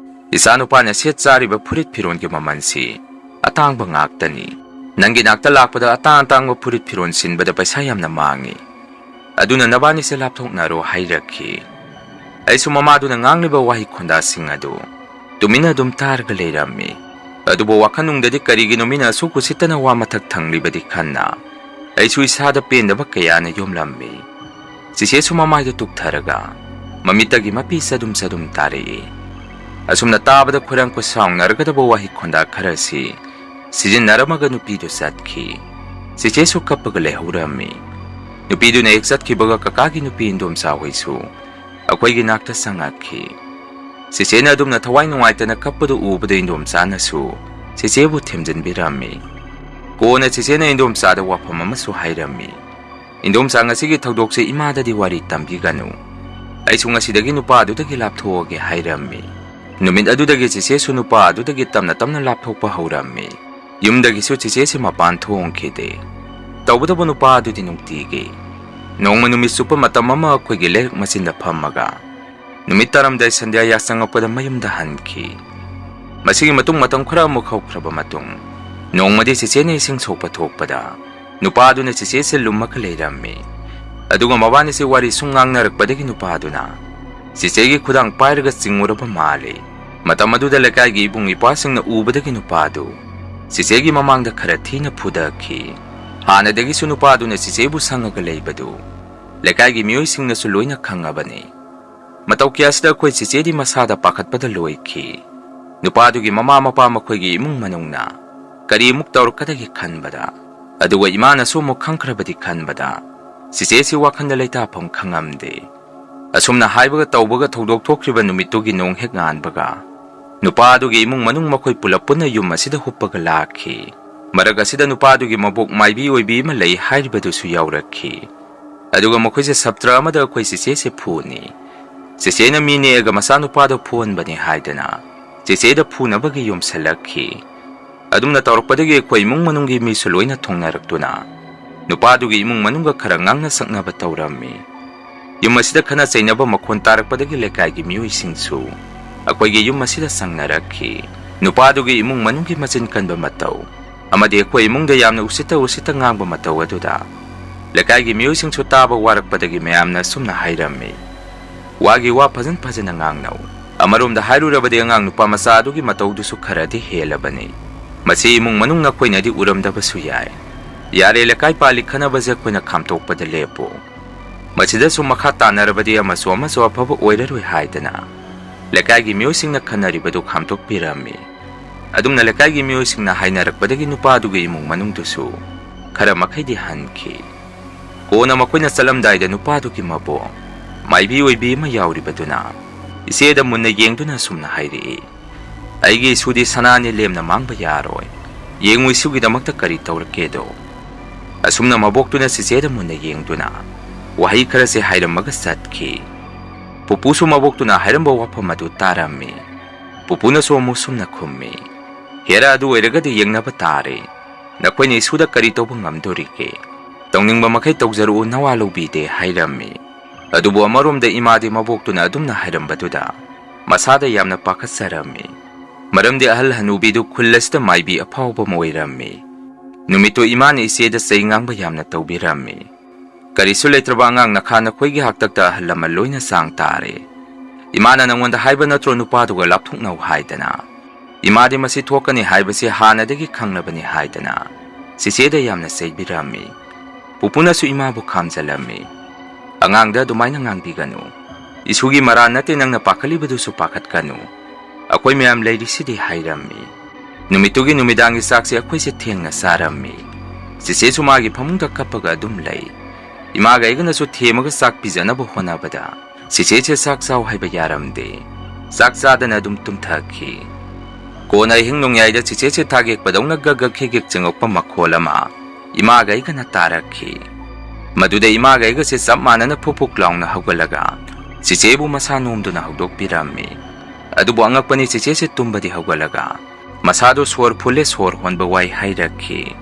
ꯏꯆꯥꯅꯨꯄꯥꯅ ꯁꯦꯠ ꯆꯥꯔꯤꯕ ꯐꯨꯔꯤꯠ ꯐꯤꯔꯣꯟꯒꯤ ꯃꯃꯜꯁꯤ ꯑꯇꯥꯡꯕ ꯉꯥꯛꯇꯅꯤ꯫ ꯅꯪꯒꯤ ꯅꯥꯛꯇ ꯂꯥꯛꯄꯗ ꯑꯇꯥꯡ ꯑꯇꯥꯡꯕ ꯐꯨꯔꯤꯠ ꯐꯤꯔꯣꯟ ꯁꯤꯟꯕꯗ ꯄꯩꯁꯥ ꯌꯥꯝꯅ ꯃꯥꯡꯉꯤ꯫ ꯑꯗꯨꯅ ꯅꯕꯥꯅꯤꯁꯦ ꯂꯥꯞꯊꯣꯛꯅꯔꯣ" ꯍꯥꯏꯔꯛꯈꯤ꯫ ꯑꯩꯁꯨ ꯃꯃꯥꯗꯨꯅ ꯉꯥꯡꯂꯤꯕ ꯋꯥꯍꯩ ꯈꯣꯟꯗꯥꯁꯤꯡ ꯑꯗꯨ ꯇꯨꯃꯤꯟꯅ ꯑꯗꯨꯝ ꯇꯥꯔꯒ ꯂꯩꯔꯝꯃꯤ꯫ ꯑꯗꯨꯕꯨ ꯋꯥꯈꯜꯅꯨꯡꯗꯗꯤ ꯀꯔꯤꯒꯤꯅꯣ ꯃꯤꯅ ꯑꯁꯨꯛ ꯎꯁꯤꯠꯇꯅ ꯋꯥ ꯃꯊꯛ ꯊꯪꯂꯤꯕꯗꯤ ꯈꯟꯅ ꯑꯩꯁꯨ ꯏꯁꯥꯗ ꯄꯦꯟꯗꯕ ꯀꯌꯥꯅ ꯌꯣꯝꯂꯝꯃꯤ꯫ ꯆꯦꯆꯦꯁꯨ ꯃꯃꯥꯏꯗꯨ ꯇꯨꯞꯊꯔꯒ ꯃꯃꯤꯠꯇꯒꯤ ꯃꯄꯤ ꯆꯗꯨꯝ ꯆꯗꯨꯝ ꯇꯥꯔꯛꯏ꯫ ꯑꯁꯨꯝꯅ ꯇꯥꯕꯗ ꯈꯣꯏꯔꯥꯡ ꯈꯣꯏꯁꯥꯎꯅꯔꯒꯗꯕ ꯋꯥꯍꯩ ꯈꯣꯟꯗꯥ ꯈꯔꯁꯤ ꯁꯤꯖꯤꯟꯅꯔꯝꯃꯒ ꯅꯨꯄꯤꯗꯨ ꯆꯠꯈꯤ꯫ ꯆꯦꯆꯦꯁꯨ ꯀꯞꯄꯒ ꯂꯩꯍꯧꯔꯝꯃꯤ꯫ ꯅꯨꯄꯤꯗꯨꯅ ꯍꯦꯛ ꯆꯠꯈꯤꯕꯒ ꯀꯀꯥꯒꯤ ꯅꯨꯄꯤ ꯏꯟꯗꯣꯝꯆꯥ ꯍꯣꯏꯁꯨ ꯑꯩꯈꯣꯏꯒꯤ ꯅꯥꯛꯇ ꯆꯪꯉꯛꯈꯤ꯫ ꯆꯦꯆꯦꯅ ꯑꯗꯨꯝꯅ ꯊꯋꯥꯏ ꯅꯨꯡꯉꯥꯏꯇꯅ ꯀꯞꯄꯗꯨ ꯎꯕꯗ ꯏꯟꯗꯣꯝꯆꯥꯅꯁꯨ ꯆꯦꯆꯦꯕꯨ ꯊꯦꯝꯖꯤꯟꯕꯤꯔꯝꯃꯤ꯫ ꯀꯣꯟꯅ ꯆꯦꯆꯦꯅ ꯏꯟꯗꯣꯝꯆꯥꯗ ꯋꯥꯐꯝ ꯑꯃꯁꯨ ꯍꯥꯏꯔꯝꯃꯤ꯫ "ꯏꯟꯗꯣꯝꯆꯥ, ꯉꯁꯤꯒꯤ ꯊꯧꯗꯣꯛꯁꯦ ꯏꯃꯥꯗꯗꯤ ꯋꯥꯔꯤ ꯇꯝꯕꯤꯒꯅꯨ꯫ ꯑꯩꯁꯨ ꯉꯁꯤꯗꯒꯤ ꯅꯨꯄꯥ ꯑꯗꯨꯗꯒꯤ ꯂꯥꯞꯊꯣꯛꯑꯒꯦ" ꯍꯥꯏꯔꯝꯃꯤ꯫ ꯅꯨꯃꯤꯠ ꯑꯗꯨꯗꯒꯤ ꯆꯦꯆꯦꯁꯨ ꯅꯨꯄꯥ ꯑꯗꯨꯗꯒꯤ ꯇꯞꯅ ꯇꯞꯅ ꯂꯥꯞꯊꯣꯛꯄ ꯍꯧꯔꯝꯃꯤ꯫ ꯌꯨꯝꯗꯒꯤꯁꯨ ꯆꯦꯆꯦꯁꯤ ꯃꯄꯥꯟ ꯊꯣꯡꯈꯤꯗꯦ꯫ ꯇꯧꯕꯇꯕꯨ ꯅꯨꯄꯥ ꯑꯗꯨꯗꯤ ꯅꯨꯡꯇꯤꯒꯤ, ꯅꯣꯡꯃ ꯅꯨꯃꯤꯠ ꯆꯨꯞꯄ ꯃꯇꯝ ꯑꯃ ꯑꯩꯈꯣꯏꯒꯤ ꯂꯩꯔꯛ ꯃꯆꯤꯟꯗ ꯐꯝꯃꯒ ꯅꯨꯃꯤꯠ ꯇꯥꯔꯝꯗꯥꯏ ꯁꯟꯙ꯭ꯌꯥ ꯌꯥꯆꯪꯉꯛꯄꯗ ꯃꯌꯨꯝꯗ ꯍꯟꯈꯤ꯫ ꯃꯁꯤꯒꯤ ꯃꯇꯨꯡ ꯃꯇꯝ ꯈꯔ ꯑꯃꯨꯛ ꯍꯧꯈ꯭ꯔꯕ ꯃꯇꯨꯡ, ꯅꯣꯡꯃꯗꯤ ꯆꯦꯆꯦꯅ ꯏꯁꯤꯡ ꯁꯣꯛꯄ ꯊꯣꯛꯄꯗ ꯅꯨꯄꯥꯗꯨꯅ ꯆꯦꯆꯦꯁꯦ ꯂꯨꯝꯃꯒ ꯂꯩꯔꯝꯃꯤ꯫ ꯑꯗꯨꯒ ꯃꯕꯥꯅꯤꯁꯦ ꯋꯥꯔꯤ ꯁꯨꯝ ꯉꯥꯡꯅꯔꯛꯄꯗꯒꯤ ꯅꯨꯄꯥꯗꯨꯅ ꯆꯦꯆꯦꯒꯤ ꯈꯨꯗꯥꯡ ꯄꯥꯏꯔꯒ ꯆꯤꯡꯉꯨꯔꯕ ꯃꯥꯜꯂꯤ꯫ ꯃꯇꯝ ꯑꯗꯨꯗ ꯂꯩꯀꯥꯏꯒꯤ ꯏꯕꯨꯡ ꯏꯄ꯭ꯋꯥꯁꯤꯡꯅ ꯎꯕꯗꯒꯤ ꯅꯨꯄꯥꯗꯨ ꯆꯦꯆꯦꯒꯤ ꯃꯃꯥꯡꯗ ꯈꯔ ꯊꯤꯅ ꯐꯨꯗꯈꯤ꯫ ꯍꯥꯟꯅꯗꯒꯤꯁꯨ ꯅꯨꯄꯥꯗꯨꯅ ꯆꯦꯆꯦꯕꯨ ꯁꯪꯉꯒ ꯂꯩꯕꯗꯨ ꯂꯩꯀꯥꯏꯒꯤ ꯃꯤꯑꯣꯏꯁꯤꯡꯅꯁꯨ ꯂꯣꯏꯅ ꯈꯪꯉꯕꯅꯤ꯫ ꯃꯇꯧ ꯀꯌꯥꯁꯤꯗ ꯑꯩꯈꯣꯏ ꯆꯦꯆꯦꯗꯤ ꯃꯁꯥꯗ ꯄꯥꯈꯠꯄꯗ ꯂꯣꯏꯈꯤ꯫ ꯅꯨꯄꯥꯗꯨꯒꯤ ꯃꯃꯥ ꯃꯄꯥ ꯃꯈꯣꯏꯒꯤ ꯏꯃꯨꯡ ꯃꯅꯨꯡꯅ ꯀꯔꯤꯃꯨꯛ ꯇꯧꯔꯛꯀꯗꯒꯦ ꯈꯟꯕꯗ, ꯑꯗꯨꯒ ꯏꯃꯥꯅꯁꯨ ꯑꯃꯨꯛ ꯈꯪꯈ꯭ꯔꯕꯗꯤ ꯈꯟꯕꯗ, ꯆꯦꯆꯦꯁꯤ ꯋꯥꯈꯜꯗ ꯂꯩꯇꯥꯐꯝ ꯈꯪꯉꯝꯗꯦ꯫ ꯑꯁꯨꯝꯅ ꯍꯥꯏꯕꯒ ꯇꯧꯕꯒ ꯊꯧꯗꯣꯛ ꯊꯣꯛꯈ꯭ꯔꯤꯕ ꯅꯨꯃꯤꯠꯇꯨꯒꯤ ꯅꯣꯡ ꯍꯦꯛ ꯉꯥꯟꯕꯒ, ꯅꯨꯄꯥꯗꯨꯒꯤ ꯏꯃꯨꯡ ꯃꯅꯨꯡ ꯃꯈꯣꯏ ꯄꯨꯂꯞ ꯄꯨꯟꯅ ꯌꯨꯝ ꯑꯁꯤꯗ ꯍꯨꯞꯄꯒ ꯂꯥꯛꯈꯤ꯫ ꯃꯔꯛ ꯑꯁꯤꯗ ꯅꯨꯄꯥꯗꯨꯒꯤ ꯃꯕꯣꯛ ꯃꯥꯏꯕꯤ ꯑꯣꯏꯕꯤ ꯑꯃ ꯂꯩ ꯍꯥꯏꯔꯤꯕꯗꯨꯁꯨ ꯌꯥꯎꯔꯛꯈꯤ꯫ ꯑꯗꯨꯒ ꯃꯈꯣꯏꯁꯦ ꯁꯞꯇ꯭ꯔ ꯑꯃꯗ ꯑꯩꯈꯣꯏ ꯆꯦꯆꯦꯁꯦ ꯐꯨꯅꯤ, ꯆꯦꯆꯦꯅ ꯃꯤ ꯅꯦꯛꯑꯒ ꯃꯆꯥꯅꯨꯄꯥꯗꯣ ꯐꯨꯍꯟꯕꯅꯤ ꯍꯥꯏꯗꯅ ꯆꯦꯆꯦꯗ ꯐꯨꯅꯕꯒꯤ ꯌꯣꯝꯁꯤꯜꯂꯛꯈꯤ꯫ ꯑꯗꯨꯝꯅ ꯇꯧꯔꯛꯄꯗꯒꯤ ꯑꯩꯈꯣꯏ ꯏꯃꯨꯡ ꯃꯅꯨꯡꯒꯤ ꯃꯤꯁꯨ ꯂꯣꯏꯅ ꯊꯣꯡꯅꯔꯛꯇꯨꯅ ꯅꯨꯄꯥꯗꯨꯒꯤ ꯏꯃꯨꯡ ꯃꯅꯨꯡꯒ ꯈꯔ ꯉꯥꯡꯅ ꯁꯛꯅꯕ ꯇꯧꯔꯝꯃꯤ꯫ ꯌꯨꯝ ꯑꯁꯤꯗ ꯈꯠꯅ ꯆꯩꯅꯕ ꯃꯈꯣꯟ ꯇꯥꯔꯛꯄꯗꯒꯤ ꯂꯩꯀꯥꯏꯒꯤ ꯃꯤꯑꯣꯏꯁꯤꯡꯁꯨ ꯑꯩꯈꯣꯏꯒꯤ ꯌꯨꯝ ꯑꯁꯤꯗ ꯆꯪꯅꯔꯛꯈꯤ꯫ ꯅꯨꯄꯥꯗꯨꯒꯤ ꯏꯃꯨꯡ ꯃꯅꯨꯡꯒꯤ ꯃꯆꯤꯟ ꯀꯟꯕ ꯃꯇꯧ ꯑꯃꯗꯤ ꯑꯩꯈꯣꯏ ꯏꯃꯨꯡꯗ ꯌꯥꯝꯅ ꯎꯁꯤꯠꯇ ꯎꯁꯤꯠꯇ ꯉꯥꯡꯕ ꯃꯇꯧ ꯑꯗꯨꯗ ꯂꯩꯀꯥꯏꯒꯤ ꯃꯤꯑꯣꯏꯁꯤꯡꯁꯨ ꯇꯥꯕ ꯋꯥꯔꯛꯄꯗꯒꯤ ꯃꯌꯥꯝꯅ ꯑꯁꯨꯝꯅ ꯍꯥꯏꯔꯝꯃꯤ, "ꯋꯥꯒꯤ ꯋꯥ ꯐꯖꯟ ꯐꯖꯅ ꯉꯥꯡꯅꯧ, ꯑꯃꯔꯣꯝꯗ ꯍꯥꯏꯔꯨꯔꯕꯗꯤ ꯑꯉꯥꯡ ꯅꯨꯄꯥ ꯃꯆꯥ ꯑꯗꯨꯒꯤ ꯃꯇꯧꯗꯨꯁꯨ ꯈꯔꯗꯤ ꯍꯦꯜꯂꯕꯅꯤ꯫ ꯃꯁꯤ ꯏꯃꯨꯡ ꯃꯅꯨꯡ ꯅꯈꯣꯏꯅꯗꯤ ꯎꯔꯝꯗꯕꯁꯨ ꯌꯥꯏ꯫ ꯌꯥꯔꯦ, ꯂꯩꯀꯥꯏ ꯄꯥꯜꯂꯤ ꯈꯟꯅꯕꯁꯦ ꯑꯩꯈꯣꯏꯅ ꯈꯥꯝꯇꯣꯛꯄꯗ ꯂꯦꯞꯄꯣ꯫ ꯃꯁꯤꯗꯁꯨ ꯃꯈꯥ ꯇꯥꯅꯔꯕꯗꯤ ꯑꯃꯁꯨ ꯑꯃꯁꯨ ꯑꯐꯕ ꯑꯣꯏꯔꯔꯣꯏ ꯍꯥꯏꯗꯅ ꯂꯩꯀꯥꯏꯒꯤ ꯃꯤꯑꯣꯏꯁꯤꯡꯅ ꯈꯟꯅꯔꯤꯕꯗꯨ ꯈꯥꯝꯇꯣꯛꯄꯤꯔꯝꯃꯤ꯫ ꯑꯗꯨꯝꯅ ꯂꯩꯀꯥꯏꯒꯤ ꯃꯤꯑꯣꯏꯁꯤꯡꯅ ꯍꯥꯏꯅꯔꯛꯄꯗꯒꯤ ꯅꯨꯄꯥꯗꯨꯒꯤ ꯏꯃꯨꯡ ꯃꯅꯨꯡꯗꯨꯁꯨ ꯈꯔ ꯃꯈꯩꯗꯤ ꯍꯟꯈꯤ꯫ ꯀꯣꯟꯅ ꯃꯈꯣꯏꯅ ꯆꯠꯂꯝꯗꯥꯏꯗ ꯅꯨꯄꯥꯗꯨꯒꯤ ꯃꯕꯣꯛ ꯃꯥꯏꯕꯤ ꯑꯣꯏꯕꯤ ꯑꯃ ꯌꯥꯎꯔꯤꯕꯗꯨꯅ ꯏꯆꯦꯗ ꯃꯨꯟꯅ ꯌꯦꯡꯗꯨꯅ ꯑꯁꯨꯝꯅ ꯍꯥꯏꯔꯛꯏ, "ꯑꯩꯒꯤ ꯏꯁꯨꯗꯤ ꯁꯅꯥꯅꯤ, ꯂꯦꯝꯅ ꯃꯥꯡꯕ ꯌꯥꯔꯣꯏ꯫ ꯌꯦꯡꯉꯨ ꯏꯁꯨꯒꯤꯗꯃꯛꯇ ꯀꯔꯤ ꯇꯧꯔꯛꯀꯦꯗꯣ"꯫ ꯑꯁꯨꯝꯅ ꯃꯕꯣꯛꯇꯨꯅ ꯆꯤꯆꯦꯗ ꯃꯨꯟꯅ ꯌꯦꯡꯗꯨꯅ ꯋꯥꯍꯩ ꯈꯔꯁꯦ ꯍꯥꯏꯔꯝꯃꯒ ꯆꯠꯈꯤ꯫ ꯄꯨꯄꯨꯁꯨ ꯃꯕꯣꯛꯇꯨꯅ ꯍꯥꯏꯔꯝꯕ ꯋꯥꯐꯝ ꯑꯗꯨ ꯇꯥꯔꯝꯃꯤ꯫ ꯄꯨꯄꯨꯅꯁꯨ ꯑꯃꯨꯛ ꯁꯨꯝꯅ ꯈꯨꯝꯃꯤ, "ꯍꯦꯔꯥ, ꯑꯗꯨ ꯑꯣꯏꯔꯒꯗꯤ ꯌꯦꯡꯅꯕ ꯇꯥꯔꯦ꯫ ꯅꯈꯣꯏꯅ ꯏꯁꯨꯗ ꯀꯔꯤ ꯇꯧꯕ ꯉꯝꯗꯣꯔꯤꯒꯦ? ꯇꯧꯅꯤꯡꯕ ꯃꯈꯩ ꯇꯧꯖꯔꯛꯎ, ꯅꯋꯥ ꯂꯧꯕꯤꯗꯦ" ꯍꯥꯏꯔꯝꯃꯤ꯫ ꯑꯗꯨꯕꯨ ꯑꯃꯔꯣꯝꯗ ꯏꯃꯥꯗꯤ ꯃꯕꯣꯛꯇꯨꯅ ꯑꯗꯨꯝꯅ ꯍꯥꯏꯔꯝꯕꯗꯨꯗ ꯃꯁꯥꯗ ꯌꯥꯝꯅ ꯄꯥꯈꯠꯆꯔꯝꯃꯤ꯫ ꯃꯔꯝꯗꯤ ꯑꯍꯜ ꯍꯅꯨꯕꯤꯗꯨ ꯈꯨꯜ ꯑꯁꯤꯗ ꯃꯥꯏꯕꯤ ꯑꯐꯥꯎꯕ ꯑꯃ ꯑꯣꯏꯔꯝꯃꯤ꯫ ꯅꯨꯃꯤꯠꯇꯨ ꯏꯃꯥꯅ ꯏꯆꯦꯗ ꯆꯩ ꯉꯥꯡꯕ ꯌꯥꯝꯅ ꯇꯧꯕꯤꯔꯝꯃꯤ꯫ "ꯀꯔꯤꯁꯨ ꯂꯩꯇ꯭ꯔꯕ ꯑꯉꯥꯡ ꯅꯈꯥ ꯅꯈꯣꯏꯒꯤ ꯍꯥꯛꯇꯛꯇ ꯑꯍꯜ ꯂꯃꯟ ꯂꯣꯏꯅ ꯆꯥꯡ ꯇꯥꯔꯦ꯫ ꯏꯃꯥꯅ ꯅꯉꯣꯟꯗ ꯍꯥꯏꯕ ꯅꯠꯇ꯭ꯔꯣ ꯅꯨꯄꯥꯗꯨꯒ ꯂꯥꯞꯊꯣꯛꯅꯧ ꯍꯥꯏꯗꯅ? ꯏꯃꯥꯗꯤ ꯃꯁꯤ ꯊꯣꯛꯀꯅꯤ ꯍꯥꯏꯕꯁꯤ ꯍꯥꯟꯅꯗꯒꯤ ꯈꯪꯂꯕꯅꯤ" ꯍꯥꯏꯗꯅ ꯆꯤꯆꯦꯗ ꯌꯥꯝꯅ ꯆꯩꯕꯤꯔꯝꯃꯤ꯫ ꯄꯨꯄꯨꯅꯁꯨ ꯏꯃꯥꯕꯨ ꯈꯥꯝꯖꯜꯂꯝꯃꯤ꯫ "ꯑꯉꯥꯡꯗ ꯑꯗꯨꯃꯥꯏꯅ ꯉꯥꯡꯕꯤꯒꯅꯨ꯫ ꯏꯁꯨꯒꯤ ꯃꯔꯥꯜ ꯅꯠꯇꯦ, ꯅꯪꯅ ꯄꯥꯈꯠꯂꯤꯕꯗꯨꯁꯨ ꯄꯥꯈꯠꯀꯅꯨ꯫ ꯑꯩꯈꯣꯏ ꯃꯌꯥꯝ ꯂꯩꯔꯤꯁꯤꯗꯤ" ꯍꯥꯏꯔꯝꯃꯤ꯫ ꯅꯨꯃꯤꯠꯇꯨꯒꯤ ꯅꯨꯃꯤꯗꯥꯡꯒꯤ ꯆꯥꯛꯁꯦ ꯑꯩꯈꯣꯏꯁꯦ ꯊꯦꯡꯅ ꯆꯥꯔꯝꯃꯤ꯫ ꯆꯤꯆꯦꯁꯨ ꯃꯥꯒꯤ ꯐꯃꯨꯡꯗ ꯀꯞꯄꯒ ꯑꯗꯨꯝ ꯂꯩ꯫ ꯏꯃꯥꯒ ꯑꯩꯒꯅꯁꯨ ꯊꯦꯝꯃꯒ ꯆꯥꯛ ꯄꯤꯖꯅꯕ ꯍꯣꯠꯅꯕꯗ ꯆꯤꯆꯦꯁꯦ ꯆꯥꯛ ꯆꯥꯎ ꯍꯥꯏꯕ ꯌꯥꯔꯝꯗꯦ꯫ ꯆꯥꯛ ꯆꯥꯗꯅ ꯑꯗꯨꯝ ꯇꯨꯝꯊꯈꯤ꯫ ꯀꯣꯟꯅ ꯑꯍꯤꯡ ꯅꯣꯡꯌꯥꯏꯗ ꯆꯤꯆꯦꯁꯦ ꯊꯥꯒꯦꯛꯄꯗꯧꯅ ꯒꯛ ꯒꯛ ꯈꯤꯒꯦꯛ ꯆꯤꯡꯉꯛꯄ ꯃꯈꯣꯜ ꯑꯃ ꯏꯃꯥꯒ ꯑꯩꯒꯅ ꯇꯥꯔꯛꯈꯤ꯫ ꯃꯗꯨꯗ ꯏꯃꯥꯒ ꯑꯩꯒꯁꯦ ꯆꯞ ꯃꯥꯟꯅꯅ ꯐꯨꯛ ꯐꯨꯛ ꯂꯥꯎꯅ ꯍꯧꯒꯠꯂꯒ ꯆꯤꯆꯦꯕꯨ ꯃꯁꯥ ꯅꯣꯝꯗꯨꯅ ꯍꯧꯗꯣꯛꯄꯤꯔꯝꯃꯤ꯫ ꯑꯗꯨꯕꯨ ꯑꯉꯛꯄꯅꯤ, ꯆꯤꯆꯦꯁꯦ ꯇꯨꯝꯕꯗꯤ ꯍꯧꯒꯠꯂꯒ ꯃꯁꯥꯗꯨ ꯁꯣꯔ ꯐꯨꯜꯂꯦ, ꯁꯣꯔ ꯍꯣꯟꯕ ꯋꯥꯏ ꯍꯥꯏꯔꯛꯈꯤ꯫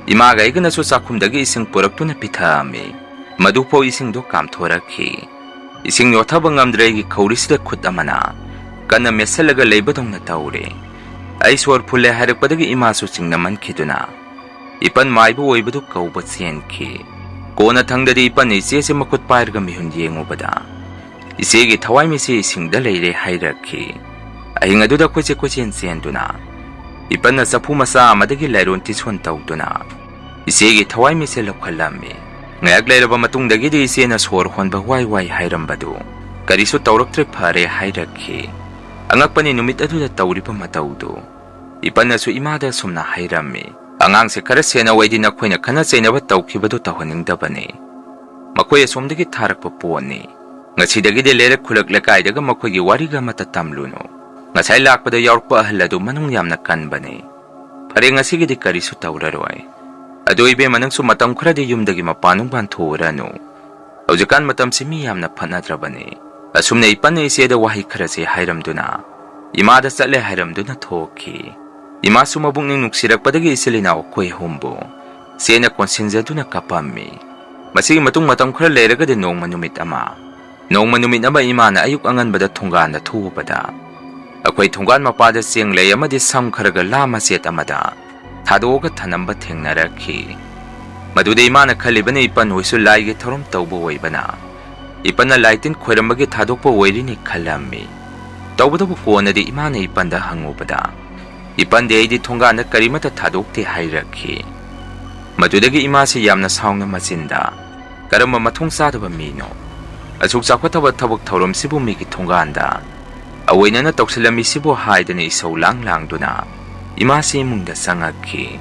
ꯏꯃꯥꯒ ꯑꯩꯒꯅꯁꯨ ꯆꯥꯛꯈꯨꯝꯗꯒꯤ ꯏꯁꯤꯡ ꯄꯨꯔꯛꯇꯨꯅ ꯄꯤꯊꯛꯑꯝꯃꯤ꯫ ꯃꯗꯨꯐꯥꯎ ꯏꯁꯤꯡꯗꯣ ꯀꯥꯝꯊꯣꯔꯛꯈꯤ꯫ ꯏꯁꯤꯡ ꯌꯣꯠꯊꯕ ꯉꯝꯗ꯭ꯔꯦ, ꯑꯩꯒꯤ ꯈꯧꯔꯤꯁꯤꯗ ꯈꯨꯠ ꯑꯃꯅ ꯀꯟꯅ ꯃꯦꯠꯁꯤꯜꯂꯒ ꯂꯩꯕꯗꯧꯅ ꯇꯧꯔꯦ꯫ ꯑꯩ ꯁꯣꯔ ꯐꯨꯜꯂꯦ ꯍꯥꯏꯔꯛꯄꯗꯒꯤ ꯏꯃꯥꯁꯨ ꯆꯤꯡꯅꯃꯟꯈꯤꯗꯨꯅ ꯏꯄꯟ ꯃꯥꯏꯕ ꯑꯣꯏꯕꯗꯨ ꯀꯧꯕ ꯆꯦꯟꯈꯤ꯫ ꯀꯣꯟꯅ ꯊꯪꯗꯗꯤ ꯏꯄꯟꯅ ꯏꯆꯦꯁꯦ ꯃꯈꯨꯠ ꯄꯥꯏꯔꯒ ꯃꯤꯍꯨꯟ ꯌꯦꯡꯉꯨꯕꯗ "ꯏꯆꯦꯒꯤ ꯊꯋꯥꯏꯃꯤꯠꯁꯤ ꯏꯁꯤꯡꯗ ꯂꯩꯔꯦ" ꯍꯥꯏꯔꯛꯈꯤ꯫ ꯑꯍꯤꯡ ꯑꯗꯨꯗ ꯑꯩꯈꯣꯏꯁꯦ ꯀꯣꯏꯆꯦꯟ ꯆꯦꯟꯗꯨꯅ, ꯏꯄꯟꯅ ꯆꯐꯨ ꯃꯆꯥ ꯑꯃꯗꯒꯤ ꯂꯥꯏꯔꯣꯟ ꯇꯤꯁꯣꯟ ꯇꯧꯗꯨꯅ ꯏꯆꯦꯒꯤ ꯊꯋꯥꯏꯃꯤꯠꯁꯦ ꯂꯧꯈꯠꯂꯝꯃꯤ꯫ ꯉꯥꯏꯍꯥꯛ ꯂꯩꯔꯕ ꯃꯇꯨꯡꯗꯒꯤꯗꯤ ꯏꯆꯦꯅ ꯁꯣꯔ ꯍꯣꯟꯕ ꯋꯥꯏ ꯋꯥꯏ ꯍꯥꯏꯔꯝꯕꯗꯨ ꯀꯔꯤꯁꯨ ꯇꯧꯔꯛꯇ꯭ꯔꯦ, ꯐꯔꯦ ꯍꯥꯏꯔꯛꯈꯤ꯫ ꯑꯉꯛꯄꯅꯤ ꯅꯨꯃꯤꯠ ꯑꯗꯨꯗ ꯇꯧꯔꯤꯕ ꯃꯇꯧꯗꯨ꯫ ꯏꯄꯟꯅꯁꯨ ꯏꯃꯥꯗ ꯑꯁꯨꯝꯅ ꯍꯥꯏꯔꯝꯃꯤ, "ꯑꯉꯥꯡꯁꯦ ꯈꯔ ꯁꯦꯟꯅꯧ, ꯑꯩꯗꯤ ꯅꯈꯣꯏꯅ ꯈꯠꯅ ꯆꯩꯅꯕ ꯇꯧꯈꯤꯕꯗꯨ ꯇꯧꯍꯟꯅꯤꯡꯗꯕꯅꯤ꯫ ꯃꯈꯣꯏ ꯑꯁꯣꯝꯗꯒꯤ ꯊꯥꯔꯛꯄ ꯄꯣꯠꯅꯤ꯫ ꯉꯁꯤꯗꯒꯤꯗꯤ ꯂꯩꯔꯛ ꯈꯨꯂꯛ ꯂꯩꯀꯥꯏꯗꯒ ꯃꯈꯣꯏꯒꯤ ꯋꯥꯔꯤꯒ ꯑꯃꯠꯇ ꯇꯝꯂꯨꯅꯨ꯫ ꯉꯁꯥꯏ ꯂꯥꯛꯄꯗ ꯌꯥꯎꯔꯛꯄ ꯑꯍꯜ ꯑꯗꯨ ꯃꯅꯨꯡ ꯌꯥꯝꯅ ꯀꯟꯕꯅꯤ꯫ ꯐꯔꯦ, ꯉꯁꯤꯒꯤꯗꯤ ꯀꯔꯤꯁꯨ ꯇꯧꯔꯔꯣꯏ꯫ ꯑꯗꯨ ꯏꯕꯦꯝꯃ, ꯅꯪꯁꯨ ꯃꯇꯝ ꯈꯔꯗꯤ ꯌꯨꯝꯗꯒꯤ ꯃꯄꯥꯟ ꯅꯨꯡꯄꯥꯟ ꯊꯣꯛꯎꯔꯅꯨ꯫ ꯍꯧꯖꯤꯛꯀꯥꯟ ꯃꯇꯝꯁꯤ ꯃꯤ ꯌꯥꯝꯅ ꯐꯠꯅꯗ꯭ꯔꯕꯅꯤ"꯫ ꯑꯁꯨꯝꯅ ꯏꯄꯟꯅ ꯏꯆꯦꯗ ꯋꯥꯍꯩ ꯈꯔꯁꯦ ꯍꯥꯏꯔꯝꯗꯨꯅ ꯏꯃꯥꯗ ꯆꯠꯂꯦ ꯍꯥꯏꯔꯝꯗꯨꯅ ꯊꯣꯛꯈꯤ꯫ ꯏꯃꯥꯁꯨ ꯃꯕꯨꯛꯅꯤꯡ ꯅꯨꯡꯁꯤꯔꯛꯄꯗꯒꯤ ꯏꯆꯤꯜ ꯏꯅꯥꯎ ꯑꯩꯈꯣꯏ ꯑꯍꯨꯝꯕꯨ ꯆꯦꯅ ꯀꯣꯟꯁꯤꯟꯖꯗꯨꯅ ꯀꯞꯄꯝꯃꯤ꯫ ꯃꯁꯤꯒꯤ ꯃꯇꯨꯡ ꯃꯇꯝ ꯈꯔ ꯂꯩꯔꯒꯗꯤ ꯅꯣꯡꯃ ꯅꯨꯃꯤꯠ ꯑꯃ, ꯅꯣꯡꯃ ꯅꯨꯃꯤꯠ ꯑꯃ ꯏꯃꯥꯅ ꯑꯌꯨꯛ ꯑꯉꯟꯕꯗ ꯊꯣꯡꯒꯥꯟꯗ ꯊꯣꯛꯎꯕꯗ, ꯑꯩꯈꯣꯏ ꯊꯣꯡꯒꯥꯟ ꯃꯄꯥꯗ ꯆꯦꯡ ꯂꯩ ꯑꯃꯗꯤ ꯁꯝ ꯈꯔꯒ ꯂꯥ ꯃꯆꯦꯠ ꯑꯃꯗ ꯊꯥꯗꯣꯛꯑꯒ ꯊꯅꯝꯕ ꯊꯦꯡꯅꯔꯛꯈꯤ꯫ ꯃꯗꯨꯗ ꯏꯃꯥꯅ ꯈꯜꯂꯤꯕꯅ ꯏꯄꯟ ꯍꯣꯏꯁꯨ ꯂꯥꯏꯒꯤ ꯊꯧꯔꯝ ꯇꯧꯕ ꯑꯣꯏꯕꯅ, ꯏꯄꯟꯅ ꯂꯥꯏ ꯇꯤꯟ ꯈꯣꯏꯔꯝꯕꯒꯤ ꯊꯥꯗꯣꯛꯄ ꯑꯣꯏꯔꯤꯅꯤ ꯈꯜꯂꯝꯃꯤ꯫ ꯇꯧꯕꯇꯕꯨ ꯀꯣꯟꯅꯗꯤ ꯏꯃꯥꯅ ꯏꯄꯟꯗ ꯍꯪꯉꯨꯕꯗ, ꯏꯄꯟꯗꯤ "ꯑꯩꯗꯤ ꯊꯣꯡꯒꯥꯟꯗ ꯀꯔꯤꯃꯠꯇ ꯊꯥꯗꯣꯛꯇꯦ" ꯍꯥꯏꯔꯛꯈꯤ꯫ ꯃꯗꯨꯗꯒꯤ ꯏꯃꯥꯁꯤ ꯌꯥꯝꯅ ꯁꯥꯎꯅ ꯃꯆꯤꯟꯗ, "ꯀꯔꯝꯕ ꯃꯊꯣꯡ ꯆꯥꯗꯕ ꯃꯤꯅꯣ? ꯑꯁꯨꯛ ꯆꯥꯎꯈꯠꯇꯕ ꯊꯕꯛ ꯊꯧꯔꯝꯁꯤꯕꯨ ꯃꯤꯒꯤ ꯊꯣꯡꯒꯥꯟꯗ ꯑꯑꯣꯏꯅꯅ ꯇꯧꯁꯤꯜꯂꯝꯃꯤꯁꯤꯕꯨ?" ꯍꯥꯏꯗꯅ ꯏꯁꯧ ꯂꯥꯡ ꯂꯥꯡꯗꯨꯅ ꯏꯃꯥꯁꯤ ꯏꯃꯨꯡꯗ ꯆꯪꯉꯛꯈꯤ꯫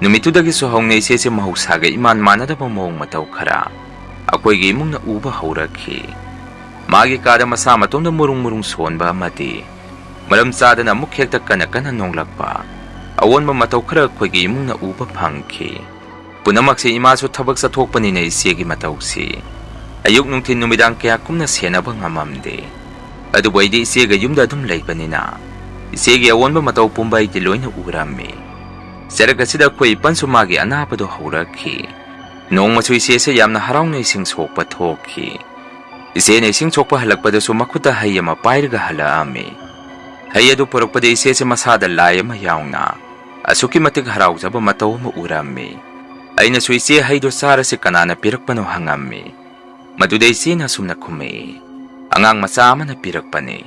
ꯅꯨꯃꯤꯠꯇꯨꯗꯒꯤꯁꯨ ꯍꯧꯅ ꯏꯆꯦꯁꯦ ꯃꯍꯧꯁꯥꯒ ꯏꯃꯥꯟ ꯃꯥꯟꯅꯗꯕ ꯃꯑꯣꯡ ꯃꯇꯧ ꯈꯔ ꯑꯩꯈꯣꯏꯒꯤ ꯏꯃꯨꯡꯅ ꯎꯕ ꯍꯧꯔꯛꯈꯤ꯫ ꯃꯥꯒꯤ ꯀꯥꯗ ꯃꯁꯥ ꯃꯇꯣꯝꯗ ꯃꯨꯔꯨꯡ ꯃꯨꯔꯨꯡ ꯁꯣꯟꯕ ꯑꯃꯗꯤ ꯃꯔꯝ ꯆꯥꯗꯅ ꯑꯃꯨꯛ ꯍꯦꯛꯇ ꯀꯟꯅ ꯀꯟꯅ ꯅꯣꯡꯂꯛꯄ ꯑꯑꯣꯟꯕ ꯃꯇꯧ ꯈꯔ ꯑꯩꯈꯣꯏꯒꯤ ꯏꯃꯨꯡꯅ ꯎꯕ ꯐꯪꯈꯤ꯫ ꯄꯨꯝꯅꯃꯛꯁꯤ ꯏꯃꯥꯁꯨ ꯊꯕꯛ ꯆꯠꯊꯣꯛꯄꯅꯤꯅ ꯏꯆꯦꯒꯤ ꯃꯇꯧꯁꯤ ꯑꯌꯨꯛ ꯅꯨꯡꯊꯤꯜ ꯅꯨꯃꯤꯗꯥꯡ ꯀꯌꯥ ꯀꯨꯝꯅ ꯁꯦꯟꯅꯕ ꯉꯝꯃꯝꯗꯦ꯫ ꯑꯗꯨꯕꯨ ꯑꯩꯗꯤ ꯏꯆꯦꯒ ꯌꯨꯝꯗ ꯑꯗꯨꯝ ꯂꯩꯕꯅꯤꯅ ꯏꯆꯦꯒꯤ ꯑꯑꯣꯟꯕ ꯃꯇꯧ ꯄꯨꯝꯕ ꯑꯩꯗꯤ ꯂꯣꯏꯅ ꯎꯔꯝꯃꯤ꯫ ꯆꯔꯛ ꯑꯁꯤꯗ ꯑꯩꯈꯣꯏ ꯏꯄꯟꯁꯨ ꯃꯥꯒꯤ ꯑꯅꯥꯕꯗꯣ ꯍꯧꯔꯛꯈꯤ꯫ ꯅꯣꯡꯃꯁꯨ ꯏꯆꯦꯁꯦ ꯌꯥꯝꯅ ꯍꯔꯥꯎꯅ ꯏꯁꯤꯡ ꯁꯣꯛꯄ ꯊꯣꯛꯈꯤ꯫ ꯏꯆꯦꯅ ꯏꯁꯤꯡ ꯁꯣꯛꯄ ꯍꯜꯂꯛꯄꯗꯁꯨ ꯃꯈꯨꯠꯇ ꯍꯩ ꯑꯃ ꯄꯥꯏꯔꯒ ꯍꯜꯂꯛꯑꯝꯃꯤ꯫ ꯍꯩ ꯑꯗꯨ ꯄꯨꯔꯛꯄꯗ ꯏꯆꯦꯁꯦ ꯃꯁꯥꯗ ꯂꯥꯏ ꯑꯃ ꯌꯥꯎꯅ ꯑꯁꯨꯛꯀꯤ ꯃꯇꯤꯛ ꯍꯔꯥꯎꯖꯕ ꯃꯇꯧ ꯑꯃ ꯎꯔꯝꯃꯤ꯫ ꯑꯩꯅꯁꯨ "ꯏꯆꯦ, ꯍꯩꯗꯣ ꯆꯥꯔꯁꯤ, ꯀꯅꯥꯅ ꯄꯤꯔꯛꯄꯅꯣ?" ꯍꯪꯉꯝꯃꯤ꯫ ꯃꯗꯨꯗ ꯏꯆꯦꯅ ꯑꯁꯨꯝꯅ ꯈꯨꯝꯃꯛꯏ, ꯑꯉꯥꯡ ꯃꯆꯥ ꯑꯃꯅ ꯄꯤꯔꯛꯄꯅꯤ꯫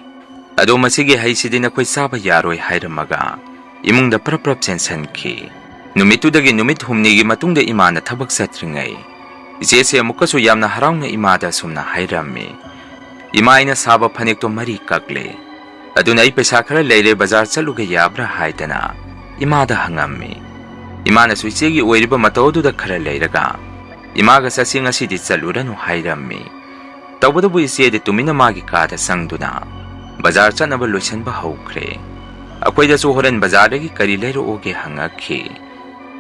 ꯑꯗꯣ ꯃꯁꯤꯒꯤ ꯍꯩꯁꯤꯗꯤ ꯅꯈꯣꯏ ꯆꯥꯕ ꯌꯥꯔꯣꯏ ꯍꯥꯏꯔꯝꯃꯒ ꯏꯃꯨꯡꯗ ꯄ꯭ꯔꯞ ꯄ꯭ꯔꯞ ꯆꯦꯟꯁꯤꯟꯈꯤ꯫ ꯅꯨꯃꯤꯠꯇꯨꯗꯒꯤ ꯅꯨꯃꯤꯠ ꯍꯨꯝꯅꯤꯒꯤ ꯃꯇꯨꯡꯗ ꯏꯃꯥꯅ ꯊꯕꯛ ꯆꯠꯇ꯭ꯔꯤꯉꯩ, ꯏꯆꯦꯁꯦ ꯑꯃꯨꯛꯀꯁꯨ ꯌꯥꯝꯅ ꯍꯔꯥꯎꯅ ꯏꯃꯥꯗ ꯑꯁꯨꯝꯅ ꯍꯥꯏꯔꯝꯃꯤ, "ꯏꯃꯥ, ꯑꯩꯅ ꯁꯥꯕ ꯐꯅꯦꯛꯇꯣ ꯃꯔꯤ ꯀꯛꯂꯦ꯫ ꯑꯗꯨꯅ ꯑꯩ ꯄꯩꯁꯥ ꯈꯔ ꯂꯩꯔꯦ, ꯕꯖꯥꯔ ꯆꯠꯂꯨꯒꯦ ꯌꯥꯕ꯭ꯔꯥ?" ꯍꯥꯏꯗꯅ ꯏꯃꯥꯗ ꯍꯪꯉꯝꯃꯤ꯫ ꯏꯃꯥꯅꯁꯨ ꯏꯆꯦꯒꯤ ꯑꯣꯏꯔꯤꯕ ꯃꯇꯧ ꯑꯗꯨꯗ ꯈꯔ ꯂꯩꯔꯒ, "ꯏꯃꯥꯒ ꯆꯠꯁꯤ, ꯉꯁꯤꯗꯤ ꯆꯠꯂꯨꯔꯅꯨ" ꯍꯥꯏꯔꯝꯃꯤ꯫ ꯇꯧꯕꯇꯕꯨ ꯏꯆꯦꯗꯤ ꯇꯨꯃꯤꯟꯅ ꯃꯥꯒꯤ ꯀꯥꯗ ꯆꯪꯗꯨꯅ ꯕꯖꯥꯔ ꯆꯠꯅꯕ ꯂꯣꯏꯁꯤꯟꯕ ꯍꯧꯈ꯭ꯔꯦ꯫ ꯑꯩꯈꯣꯏꯗꯁꯨ ꯍꯣꯔꯦꯟ ꯕꯖꯥꯔꯗꯒꯤ ꯀꯔꯤ ꯂꯩꯔꯛꯑꯣꯒꯦ ꯍꯪꯉꯛꯈꯤ꯫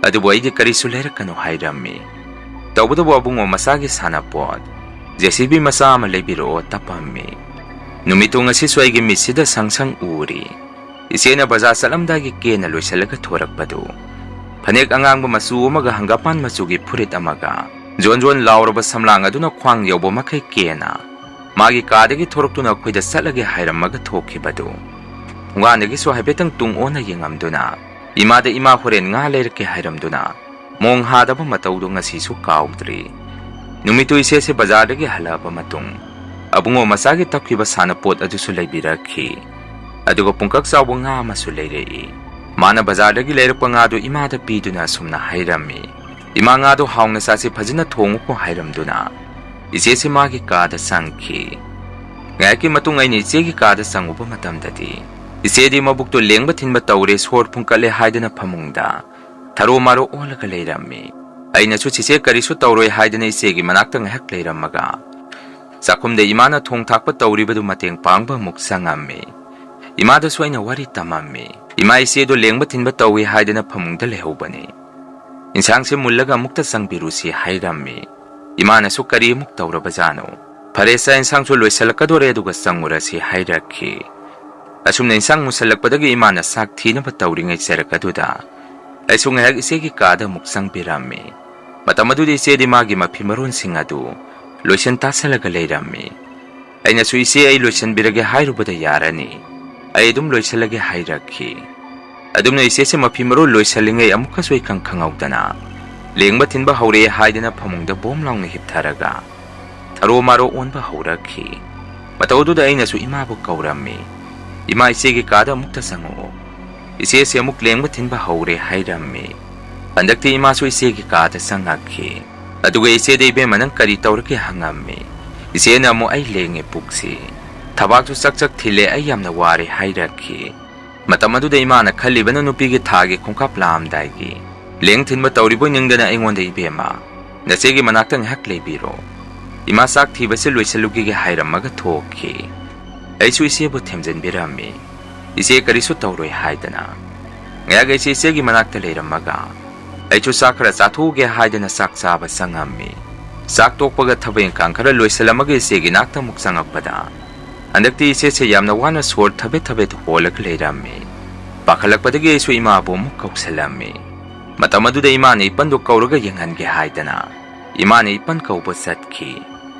ꯑꯗꯨꯕꯨ ꯑꯩꯗꯤ ꯀꯔꯤꯁꯨ ꯂꯩꯔꯛꯀꯅꯨ ꯍꯥꯏꯔꯝꯃꯤ꯫ ꯇꯧꯕꯇꯕꯨ ꯑꯕꯨꯡꯉꯣ ꯃꯆꯥꯒꯤ ꯁꯥꯟꯅꯄꯣꯠ, ꯖꯦ ꯁꯤ ꯕꯤ ꯃꯆꯥ ꯑꯃ ꯂꯩꯕꯤꯔꯛꯑꯣ ꯇꯞꯄꯝꯃꯤ꯫ ꯅꯨꯃꯤꯠꯇꯨ ꯉꯁꯤꯁꯨ ꯑꯩꯒꯤ ꯃꯤꯠꯁꯤꯗ ꯁꯪ ꯁꯪ ꯎꯔꯤ꯫ ꯏꯆꯦꯅ ꯕꯖꯥꯔ ꯆꯠꯂꯝꯗꯥꯏꯒꯤ ꯀꯦꯅ ꯂꯣꯏꯁꯤꯜꯂꯒ ꯊꯣꯔꯛꯄꯗꯨ, ꯐꯅꯦꯛ ꯑꯉꯥꯡꯕ ꯃꯆꯨ ꯑꯃꯒ ꯍꯪꯒꯥꯄꯥꯟ ꯃꯆꯨꯒꯤ ꯐꯨꯔꯤꯠ ꯑꯃꯒ, ꯖꯣꯟ ꯖꯣꯟ ꯂꯥꯎꯔꯕ ꯁꯝꯂꯥꯡ ꯑꯗꯨꯅ ꯈ꯭ꯋꯥꯡ ꯌꯧꯕ ꯃꯈꯩ ꯀꯦꯅ, ꯃꯥꯒꯤ ꯀꯥꯗꯒꯤ ꯊꯣꯔꯛꯇꯨꯅ ꯑꯩꯈꯣꯏꯗ ꯆꯠꯂꯒꯦ ꯍꯥꯏꯔꯝꯃꯒ ꯊꯣꯛꯈꯤꯕꯗꯨ꯫ ꯊꯣꯡꯒꯥꯟꯗꯒꯤꯁꯨ ꯍꯥꯏꯐꯦꯠꯇꯪ ꯇꯨꯡ ꯑꯣꯟꯅ ꯌꯦꯡꯉꯝꯗꯨꯅ, "ꯏꯃꯥꯗ ꯏꯃꯥ ꯍꯣꯔꯦꯟ ꯉꯥ ꯂꯩꯔꯛꯀꯦ" ꯍꯥꯏꯔꯝꯗꯨꯅ, ꯃꯣꯡ ꯍꯥꯗꯕ ꯃꯇꯧꯗꯨ ꯉꯁꯤꯁꯨ ꯀꯥꯎꯗ꯭ꯔꯤ꯫ ꯅꯨꯃꯤꯠꯇꯨ ꯏꯆꯦꯁꯦ ꯕꯖꯥꯔꯗꯒꯤ ꯍꯜꯂꯛꯑꯕ ꯃꯇꯨꯡ, ꯑꯕꯨꯡꯉꯣ ꯃꯆꯥꯒꯤ ꯇꯞꯈꯤꯕ ꯁꯥꯟꯅꯄꯣꯠ ꯑꯗꯨꯁꯨ ꯂꯩꯕꯤꯔꯛꯈꯤ꯫ ꯑꯗꯨꯒ ꯄꯨꯡꯀꯛ ꯆꯥꯎꯕ ꯉꯥ ꯑꯃꯁꯨ ꯂꯩꯔꯛꯏ꯫ ꯃꯥꯅ ꯕꯖꯥꯔꯗꯒꯤ ꯂꯩꯔꯛꯄ ꯉꯥꯗꯨ ꯏꯃꯥꯗ ꯄꯤꯗꯨꯅ ꯑꯁꯨꯝꯅ ꯍꯥꯏꯔꯝꯃꯤ, "ꯏꯃꯥ, ꯉꯥꯗꯣ ꯍꯥꯎꯅ ꯆꯥꯁꯤ, ꯐꯖꯅ ꯊꯣꯡꯉꯨꯀꯣ" ꯍꯥꯏꯔꯝꯗꯨꯅ ꯏꯆꯦꯁꯤ ꯃꯥꯒꯤ ꯀꯥꯗ ꯆꯪꯈꯤ꯫ ꯉꯥꯏꯍꯥꯛꯀꯤ ꯃꯇꯨꯡ ꯑꯩꯅ ꯏꯆꯦꯒꯤ ꯀꯥꯗ ꯆꯪꯉꯨꯕ ꯃꯇꯝꯗꯗꯤ, ꯏꯆꯦꯗꯤ ꯃꯕꯨꯛꯇꯨ ꯂꯦꯡꯕ ꯊꯤꯟꯕ ꯇꯧꯔꯦ, ꯁꯣꯔ ꯐꯨꯟꯀꯠꯂꯦ ꯍꯥꯏꯗꯅ ꯐꯃꯨꯡꯗ ꯊꯔꯣ ꯃꯥꯔꯣ ꯑꯣꯜꯂꯒ ꯂꯩꯔꯝꯃꯤ꯫ ꯑꯩꯅꯁꯨ "ꯆꯤꯆꯦ, ꯀꯔꯤꯁꯨ ꯇꯧꯔꯣꯏ" ꯍꯥꯏꯗꯅ ꯏꯆꯦꯒꯤ ꯃꯅꯥꯛꯇ ꯉꯥꯏꯍꯥꯛ ꯂꯩꯔꯝꯃꯒ, ꯆꯥꯛꯈꯨꯝꯗ ꯏꯃꯥꯅ ꯊꯣꯡ ꯊꯥꯛꯄ ꯇꯧꯔꯤꯕꯗꯨ ꯃꯇꯦꯡ ꯄꯥꯡꯕ ꯑꯃꯨꯛ ꯆꯪꯉꯝꯃꯤ꯫ ꯏꯃꯥꯗꯁꯨ ꯑꯩꯅ ꯋꯥꯔꯤ ꯇꯝꯃꯝꯃꯤ꯫ "ꯏꯃꯥ, ꯏꯆꯦꯗꯣ ꯂꯦꯡꯕ ꯊꯤꯟꯕ ꯇꯧꯏ ꯍꯥꯏꯗꯅ ꯐꯃꯨꯡꯗ ꯂꯩꯍꯧꯕꯅꯤ꯫ ꯏꯟꯁꯥꯡꯁꯦ ꯃꯨꯜꯂꯒ ꯑꯃꯨꯛꯇ ꯆꯪꯕꯤꯔꯨꯁꯤ" ꯍꯥꯏꯔꯝꯃꯤ꯫ ꯏꯃꯥꯅꯁꯨ "ꯀꯔꯤ ꯑꯃꯨꯛ ꯇꯧꯔꯕꯖꯥꯠꯅꯣ? ꯐꯔꯦ, ꯆꯥꯛ ꯏꯟꯁꯥꯡꯁꯨ ꯂꯣꯏꯁꯤꯜꯂꯛꯀꯗꯣꯔꯦ, ꯑꯗꯨꯒ ꯆꯪꯉꯨꯔꯁꯤ" ꯍꯥꯏꯔꯛꯈꯤ꯫ ꯑꯁꯨꯝꯅ ꯏꯟꯁꯥꯡ ꯃꯨꯁꯜꯂꯛꯄꯗꯒꯤ ꯏꯃꯥꯅ ꯆꯥꯛ ꯊꯤꯅꯕ ꯇꯧꯔꯤꯉꯩ ꯆꯔꯛ ꯑꯗꯨꯗ ꯑꯩꯁꯨ ꯉꯥꯏꯍꯥꯛ ꯏꯆꯦꯒꯤ ꯀꯥꯗ ꯑꯃꯨꯛ ꯆꯪꯕꯤꯔꯝꯃꯤ꯫ ꯃꯇꯝ ꯑꯗꯨꯗ ꯏꯆꯦꯗꯤ ꯃꯥꯒꯤ ꯃꯐꯤ ꯃꯔꯣꯟꯁꯤꯡ ꯑꯗꯨ ꯂꯣꯏꯁꯤꯟ ꯇꯥꯁꯜꯂꯒ ꯂꯩꯔꯝꯃꯤ꯫ ꯑꯩꯅꯁꯨ "ꯏꯆꯦ, ꯑꯩ ꯂꯣꯏꯁꯤꯟꯕꯤꯔꯒꯦ" ꯍꯥꯏꯔꯨꯕꯗ "ꯌꯥꯔꯅꯤ, ꯑꯩ ꯑꯗꯨꯝ ꯂꯣꯏꯁꯤꯜꯂꯒꯦ" ꯍꯥꯏꯔꯛꯈꯤ꯫ ꯑꯗꯨꯝꯅ ꯏꯆꯦꯁꯦ ꯃꯐꯤ ꯃꯔꯣꯜ ꯂꯣꯏꯁꯤꯜꯂꯤꯉꯩ ꯑꯃꯨꯛꯀꯁꯨ ꯏꯈꯪ ꯈꯪꯍꯧꯗꯅ ꯂꯦꯡꯕ ꯊꯤꯟꯕ ꯍꯧꯔꯛꯑꯦ ꯍꯥꯏꯗꯅ ꯐꯃꯨꯡꯗ ꯕꯣꯝ ꯂꯥꯎꯅ ꯍꯤꯞꯊꯔꯒ ꯊꯔꯣ ꯃꯥꯔꯣ ꯑꯣꯟꯕ ꯍꯧꯔꯛꯈꯤ꯫ ꯃꯇꯧ ꯑꯗꯨꯗ ꯑꯩꯅꯁꯨ ꯏꯃꯥꯕꯨ ꯀꯧꯔꯝꯃꯤ, "ꯏꯃꯥ, ꯏꯆꯦꯒꯤ ꯀꯥꯗ ꯑꯃꯨꯛꯇ ꯆꯪꯉꯛꯑꯣ꯫ ꯏꯆꯦꯁꯦ ꯑꯃꯨꯛ ꯂꯦꯡꯕ ꯊꯤꯟꯕ ꯍꯧꯔꯦ," ꯍꯥꯏꯔꯝꯃꯤ꯫ ꯍꯟꯗꯛꯇꯤ ꯏꯃꯥꯁꯨ ꯏꯆꯦꯒꯤ ꯀꯥꯗ ꯆꯪꯉꯛꯈꯤ꯫ ꯑꯗꯨꯒ ꯏꯆꯦꯗ "ꯏꯕꯦꯝꯃ, ꯅꯪ ꯀꯔꯤ ꯇꯧꯔꯒꯦ?" ꯍꯪꯉꯝꯃꯤ꯫ ꯏꯆꯦꯅ ꯑꯃꯨꯛ "ꯑꯩ ꯂꯦꯡꯉꯦ ꯄꯨꯛꯁꯤ, ꯊꯕꯥꯛꯁꯨ ꯆꯛ ꯆꯛ ꯊꯤꯜꯂꯦ, ꯑꯩ ꯌꯥꯝꯅ ꯋꯥꯔꯦ," ꯍꯥꯏꯔꯛꯈꯤ꯫ ꯃꯇꯝ ꯑꯗꯨꯗ ꯏꯃꯥꯅ ꯈꯜꯂꯤꯕꯅ ꯅꯨꯄꯤꯒꯤ ꯊꯥꯒꯤ ꯈꯣꯡꯀꯥꯞ ꯂꯥꯛꯑꯝꯗꯥꯏꯒꯤ ꯂꯦꯡ ꯊꯤꯟꯕ ꯇꯧꯔꯤꯕꯣꯏ ꯅꯤꯡꯗꯅ ꯑꯩꯉꯣꯟꯗ, "ꯏꯕꯦꯝꯃ, ꯅꯆꯦꯒꯤ ꯃꯅꯥꯛꯇ ꯉꯥꯏꯍꯥꯛ ꯂꯩꯕꯤꯔꯣ, ꯏꯃꯥ ꯆꯥꯛ ꯊꯤꯕꯁꯤ ꯂꯣꯏꯁꯤꯜꯂꯨꯈꯤꯒꯦ," ꯍꯥꯏꯔꯝꯃꯒ ꯊꯣꯛꯈꯤ꯫ ꯑꯩꯁꯨ ꯏꯆꯦꯕꯨ ꯊꯦꯝꯖꯤꯟꯕꯤꯔꯝꯃꯤ, ꯏꯆꯦ ꯀꯔꯤꯁꯨ ꯇꯧꯔꯣꯏ ꯍꯥꯏꯗꯅ꯫ ꯉꯥꯏꯍꯥꯛ ꯑꯩꯁꯦ ꯏꯆꯦꯒꯤ ꯃꯅꯥꯛꯇ ꯂꯩꯔꯝꯃꯒ ꯑꯩꯁꯨ ꯆꯥꯛ ꯈꯔ ꯆꯥꯊꯣꯛꯎꯒꯦ ꯍꯥꯏꯗꯅ ꯆꯥꯛ ꯆꯥꯕ ꯆꯪꯉꯝꯃꯤ꯫ ꯆꯥꯛ ꯇꯣꯛꯄꯒ ꯊꯕꯛ ꯏꯪꯈꯥꯡ ꯈꯔ ꯂꯣꯏꯁꯤꯜꯂꯝꯃꯒ ꯏꯆꯦꯒꯤ ꯅꯥꯛꯇ ꯑꯃꯨꯛ ꯆꯪꯉꯛꯄꯗ ꯍꯟꯗꯛꯇꯤ ꯏꯆꯦꯁꯦ ꯌꯥꯝꯅ ꯋꯥꯅ ꯁꯣꯔ ꯊꯕꯦꯠ ꯊꯕꯦꯠ ꯍꯣꯜꯂꯒ ꯂꯩꯔꯝꯃꯤ꯫ ꯄꯥꯈꯠꯂꯛꯄꯗꯒꯤ ꯑꯩꯁꯨ ꯏꯃꯥꯕꯨ ꯑꯃꯨꯛ ꯀꯧꯁꯜꯂꯝꯃꯤ꯫ ꯃꯇꯝ ꯑꯗꯨꯗ ꯏꯃꯥꯅ ꯏꯄꯟꯗꯨ ꯀꯧꯔꯒ ꯌꯦꯡꯍꯟꯒꯦ ꯍꯥꯏꯗꯅ ꯏꯃꯥꯅ ꯏꯄꯟ ꯀꯧꯕ ꯆꯠꯈꯤ꯫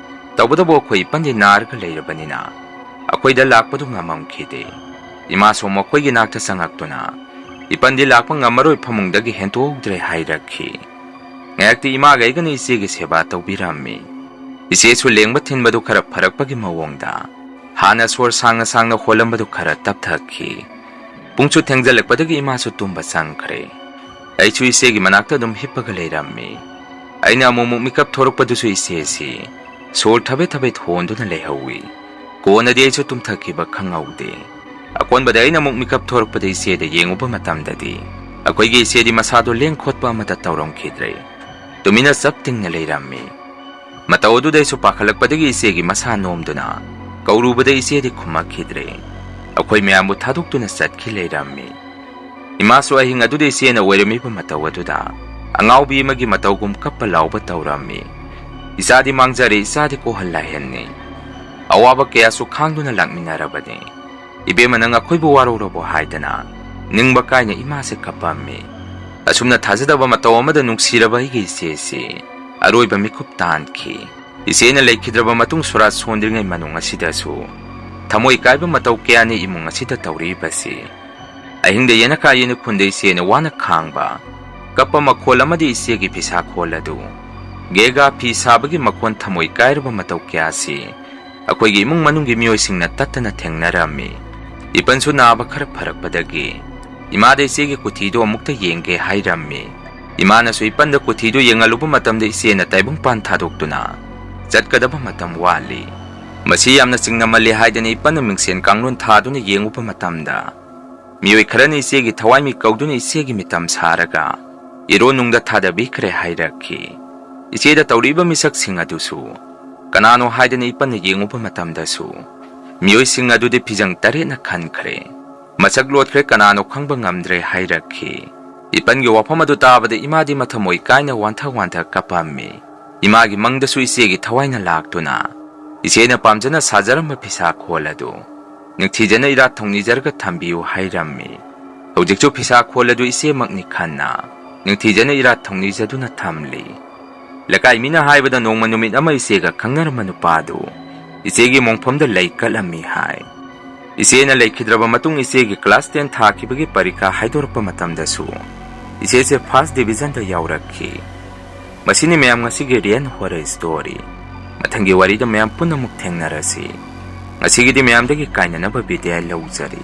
ꯇꯧꯕꯇꯕꯨ ꯑꯩꯈꯣꯏ ꯏꯄꯟꯗꯤ ꯅꯥꯔꯒ ꯂꯩꯔꯕꯅꯤꯅ ꯑꯩꯈꯣꯏꯗ ꯂꯥꯛꯄꯗꯨ ꯉꯝꯃꯝꯈꯤꯗꯦ꯫ ꯏꯃꯥꯁꯨ ꯃꯈꯣꯏꯒꯤ ꯅꯥꯛꯇ ꯆꯪꯉꯛꯇꯨꯅ, "ꯏꯄꯟꯗꯤ ꯂꯥꯛꯄ ꯉꯝꯃꯔꯣꯏ, ꯐꯃꯨꯡꯗꯒꯤ ꯍꯦꯟꯇꯣꯛꯍꯧꯗ꯭ꯔꯦ," ꯍꯥꯏꯔꯛꯈꯤ꯫ ꯉꯥꯏꯍꯥꯛꯇꯤ ꯏꯃꯥꯒ ꯑꯩꯒꯅ ꯏꯆꯦꯒꯤ ꯁꯦꯕꯥ ꯇꯧꯕꯤꯔꯝꯃꯤ꯫ ꯏꯆꯦꯁꯨ ꯂꯦꯡꯕ ꯊꯤꯟꯕꯗꯨ ꯈꯔ ꯐꯔꯛꯄꯒꯤ ꯃꯑꯣꯡꯗ ꯍꯥꯟꯅ ꯁꯣꯔ ꯁꯥꯡꯅ ꯁꯥꯡꯅ ꯍꯣꯜꯂꯝꯕꯗꯨ ꯈꯔ ꯇꯞꯊꯈꯤ꯫ ꯄꯨꯡꯁꯨ ꯊꯦꯡꯖꯜꯂꯛꯄꯗꯒꯤ ꯏꯃꯥꯁꯨ ꯇꯨꯝꯕ ꯆꯪꯈ꯭ꯔꯦ꯫ ꯑꯩꯁꯨ ꯏꯆꯦꯒꯤ ꯃꯅꯥꯛꯇ ꯑꯗꯨꯝ ꯍꯤꯞꯄꯒ ꯂꯩꯔꯝꯃꯤ꯫ ꯑꯩꯅ ꯑꯃꯨꯛ ꯑꯃꯨꯛ ꯃꯤꯀꯞ ꯊꯣꯔꯛꯄꯗꯨꯁꯨ ꯏꯆꯦꯁꯤ ꯁꯣꯔ ꯊꯕꯦꯠ ꯊꯕꯦꯠ ꯍꯣꯟꯗꯨꯅ ꯂꯩꯍꯧꯏ꯫ ꯀꯣꯟꯅꯗꯤ ꯑꯩꯁꯨ ꯇꯨꯝꯊꯈꯤꯕ ꯈꯪꯍꯧꯗꯦ꯫ ꯑꯀꯣꯟꯕꯗ ꯑꯩꯅ ꯑꯃꯨꯛ ꯃꯤꯀꯞ ꯊꯣꯔꯛꯄꯗ ꯏꯆꯦꯗ ꯌꯦꯡꯉꯨꯕ ꯃꯇꯝꯗꯗꯤ ꯑꯩꯈꯣꯏꯒꯤ ꯏꯆꯦꯗꯤ ꯃꯁꯥꯗꯣ ꯂꯦꯡ ꯈꯣꯠꯄ ꯑꯃꯠꯇ ꯇꯧꯔꯝꯈꯤꯗ꯭ꯔꯦ꯫ ꯇꯨꯃꯤꯟꯅ ꯆꯞ ꯇꯤꯡꯅ ꯂꯩꯔꯝꯃꯤ꯫ ꯃꯇꯧ ꯑꯗꯨꯗ ꯑꯩꯁꯨ ꯄꯥꯈꯠꯂꯛꯄꯗꯒꯤ ꯏꯆꯦꯒꯤ ꯃꯁꯥ ꯅꯣꯝꯗꯨꯅ ꯀꯧꯔꯨꯕꯗ ꯏꯆꯦꯗꯤ ꯈꯨꯝꯃꯛꯈꯤꯗ꯭ꯔꯦ꯫ ꯑꯩꯈꯣꯏ ꯃꯌꯥꯝꯕꯨ ꯊꯥꯗꯣꯛꯇꯨꯅ ꯆꯠꯈꯤ ꯂꯩꯔꯝꯃꯤ꯫ ꯏꯃꯥꯁꯨ ꯑꯍꯤꯡ ꯑꯗꯨꯗ ꯏꯆꯦꯅ ꯑꯣꯏꯔꯝꯃꯤꯕ ꯃꯇꯧ ꯑꯗꯨꯗ ꯑꯉꯥꯎꯕꯤ ꯑꯃꯒꯤ ꯃꯇꯧꯒꯨꯝ ꯀꯞꯄ ꯂꯥꯎꯕ ꯇꯧꯔꯝꯃꯤ꯫ "ꯏꯆꯥꯗꯤ ꯃꯥꯡꯖꯔꯦ, ꯏꯆꯥꯗꯤ ꯀꯣꯍꯜ ꯂꯥꯏꯍꯟꯅꯤ꯫ ꯑꯋꯥꯕ ꯀꯌꯥꯁꯨ ꯈꯥꯡꯗꯨꯅ ꯂꯥꯛꯃꯤꯟꯅꯔꯕꯅꯤ꯫ ꯏꯕꯦꯝꯃ, ꯅꯪ ꯑꯩꯈꯣꯏꯕꯨ ꯋꯥꯔꯧꯔꯕꯣ?" ꯍꯥꯏꯗꯅ ꯅꯤꯡꯕ ꯀꯥꯏꯅ ꯏꯃꯥꯁꯦ ꯀꯞꯄꯝꯃꯤ꯫ ꯑꯁꯨꯝꯅ ꯊꯥꯖꯗꯕ ꯃꯇꯧ ꯑꯃꯗ ꯅꯨꯡꯁꯤꯔꯕ ꯑꯩꯒꯤ ꯏꯆꯦꯁꯤ ꯑꯔꯣꯏꯕ ꯃꯤꯀꯨꯞ ꯇꯥꯟꯈꯤ꯫ ꯏꯆꯦꯅ ꯂꯩꯈꯤꯗ꯭ꯔꯕ ꯃꯇꯨꯡ ꯁꯣꯔꯥꯠ ꯁꯣꯟꯗ꯭ꯔꯤꯉꯩ ꯃꯅꯨꯡ ꯑꯁꯤꯗꯁꯨ ꯊꯃꯣꯏ ꯀꯥꯏꯕ ꯃꯇꯧ ꯀꯌꯥꯅꯤ ꯏꯃꯨꯡ ꯑꯁꯤꯗ ꯇꯧꯔꯤꯕꯁꯤ꯫ ꯑꯍꯤꯡꯗ ꯌꯦꯅꯈꯥ ꯌꯦꯅꯈꯨꯟꯗ ꯏꯆꯦꯅ ꯋꯥꯅ ꯈꯥꯡꯕ, ꯀꯞꯄ ꯃꯈꯣꯜ ꯑꯃꯗꯤ ꯏꯆꯦꯒꯤ ꯐꯤꯁꯥ ꯈꯣꯜ ꯑꯗꯨ, ꯒꯦꯒꯥ ꯐꯤ ꯁꯥꯕꯒꯤ ꯃꯈꯣꯟ, ꯊꯃꯣꯏ ꯀꯥꯏꯔꯕ ꯃꯇꯧ ꯀꯌꯥꯁꯤ ꯑꯩꯈꯣꯏꯒꯤ ꯏꯃꯨꯡ ꯃꯅꯨꯡꯒꯤ ꯃꯤꯑꯣꯏꯁꯤꯡꯅ ꯇꯠꯇꯅ ꯊꯦꯡꯅꯔꯝꯃꯤ꯫ ꯏꯄꯟꯁꯨ ꯅꯥꯕ ꯈꯔ ꯐꯔꯛꯄꯗꯒꯤ ꯏꯃꯥꯗ ꯏꯆꯦꯒꯤ ꯀꯨꯊꯤꯗꯨ ꯑꯃꯨꯛꯇ ꯌꯦꯡꯒꯦ ꯍꯥꯏꯔꯝꯃꯤ꯫ ꯏꯃꯥꯅꯁꯨ ꯏꯄꯟꯗ ꯀꯨꯊꯤꯗꯨ ꯌꯦꯡꯍꯜꯂꯨꯕ ꯃꯇꯝꯗ ꯏꯆꯦꯅ ꯇꯥꯏꯕꯪꯄꯥꯟ ꯊꯥꯗꯣꯛꯇꯨꯅ ꯆꯠꯀꯗꯕ ꯃꯇꯝ ꯋꯥꯠꯂꯤ, ꯃꯁꯤ ꯌꯥꯝꯅ ꯆꯤꯡꯅꯃꯜꯂꯤ ꯍꯥꯏꯗꯅ ꯏꯄꯟꯅ ꯃꯤꯡꯁꯦꯟ ꯀꯥꯡꯂꯣꯟ ꯊꯥꯗꯨꯅ ꯌꯦꯡꯉꯨꯕ ꯃꯇꯝꯗ ꯃꯤꯑꯣꯏ ꯈꯔꯅ ꯏꯆꯦꯒꯤ ꯊꯋꯥꯏ ꯃꯤꯠ ꯀꯧꯗꯨꯅ ꯏꯆꯦꯒꯤ ꯃꯤꯇꯝ ꯁꯥꯔꯒ ꯏꯔꯣꯟꯅꯨꯡꯗ ꯊꯥꯗꯕꯤꯈ꯭ꯔꯦ ꯍꯥꯏꯔꯛꯈꯤ꯫ ꯏꯆꯦꯗ ꯇꯧꯔꯤꯕ ꯃꯤꯁꯛꯁꯤꯡ ꯑꯗꯨꯁꯨ ꯀꯅꯥꯅꯣ ꯍꯥꯏꯗꯅ ꯏꯄꯟꯅ ꯌꯦꯡꯉꯨꯕ ꯃꯇꯝꯗꯁꯨ ꯃꯤꯑꯣꯏꯁꯤꯡ ꯑꯗꯨꯗꯤ ꯐꯤꯖꯪ ꯇꯔꯦꯠꯅ ꯈꯟꯈ꯭ꯔꯦ꯫ ꯃꯁꯛ ꯂꯣꯠꯈ꯭ꯔꯦ, ꯀꯅꯥꯅꯣ ꯈꯪꯕ ꯉꯝꯗ꯭ꯔꯦ ꯍꯥꯏꯔꯛꯈꯤ꯫ ꯏꯄꯟꯒꯤ ꯋꯥꯐꯝ ꯑꯗꯨ ꯇꯥꯕꯗ ꯏꯃꯥꯗꯤ ꯃꯊꯃꯣꯏ ꯀꯥꯏꯅ ꯋꯥꯟꯊ ꯋꯥꯟꯊ ꯀꯞꯄꯝꯃꯤ꯫ ꯏꯃꯥꯒꯤ ꯃꯪꯗꯁꯨ ꯏꯆꯦꯒꯤ ꯊꯋꯥꯏꯅ ꯂꯥꯛꯇꯨꯅ ꯏꯆꯦꯅ ꯄꯥꯝꯖꯅ ꯁꯥꯖꯔꯝꯕ ꯐꯤꯁꯥ ꯈꯣꯜ ꯑꯗꯨ ꯅꯤꯡꯊꯤꯖꯅ ꯏꯔꯥꯠ ꯊꯧꯅꯤꯖꯔꯒ ꯊꯝꯕꯤꯌꯨ ꯍꯥꯏꯔꯝꯃꯤ꯫ ꯍꯧꯖꯤꯛꯁꯨ ꯐꯤꯁꯥ ꯈꯣꯜ ꯑꯗꯨ ꯏꯆꯦꯃꯛꯅꯤ ꯈꯟꯅ ꯅꯤꯡꯊꯤꯖꯅ ꯏꯔꯥꯠ ꯊꯧꯅꯤꯖꯗꯨꯅ ꯊꯝꯂꯤ꯫ ꯂꯩꯀꯥꯏ ꯃꯤꯅ ꯍꯥꯏꯕꯗ ꯅꯣꯡꯃ ꯅꯨꯃꯤꯠ ꯑꯃ ꯏꯆꯦꯒ ꯈꯪꯅꯔꯝꯕ ꯅꯨꯄꯥꯗꯨ ꯏꯆꯦꯒꯤ ꯃꯣꯡꯐꯝꯗ ꯂꯩ ꯀꯠꯂꯝꯃꯤ ꯍꯥꯏ꯫ ꯏꯆꯦꯅ ꯂꯩꯈꯤꯗ꯭ꯔꯕ ꯃꯇꯨꯡ ꯏꯆꯦꯒꯤ class ten ꯊꯥꯈꯤꯕꯒꯤ ꯄꯔꯤꯈꯥ ꯍꯥꯏꯗꯣꯔꯛꯄ ꯃꯇꯝꯗꯁꯨ ꯏꯆꯦꯁꯦ first divisionꯗ ꯌꯥꯎꯔꯛꯈꯤ꯫ ꯃꯁꯤꯅꯤ ꯃꯌꯥꯝ ꯉꯁꯤꯒꯤ real horror story꯫ ꯃꯊꯪꯒꯤ ꯋꯥꯔꯤꯗ ꯃꯌꯥꯝ ꯄꯨꯟꯅ ꯑꯃꯨꯛ ꯊꯦꯡꯅꯔꯁꯤ꯫ ꯉꯁꯤꯒꯤꯗꯤ ꯃꯌꯥꯝꯗꯒꯤ ꯀꯥꯏꯅꯅꯕ ꯕꯤꯗꯥꯏ ꯂꯧꯖꯔꯤ꯫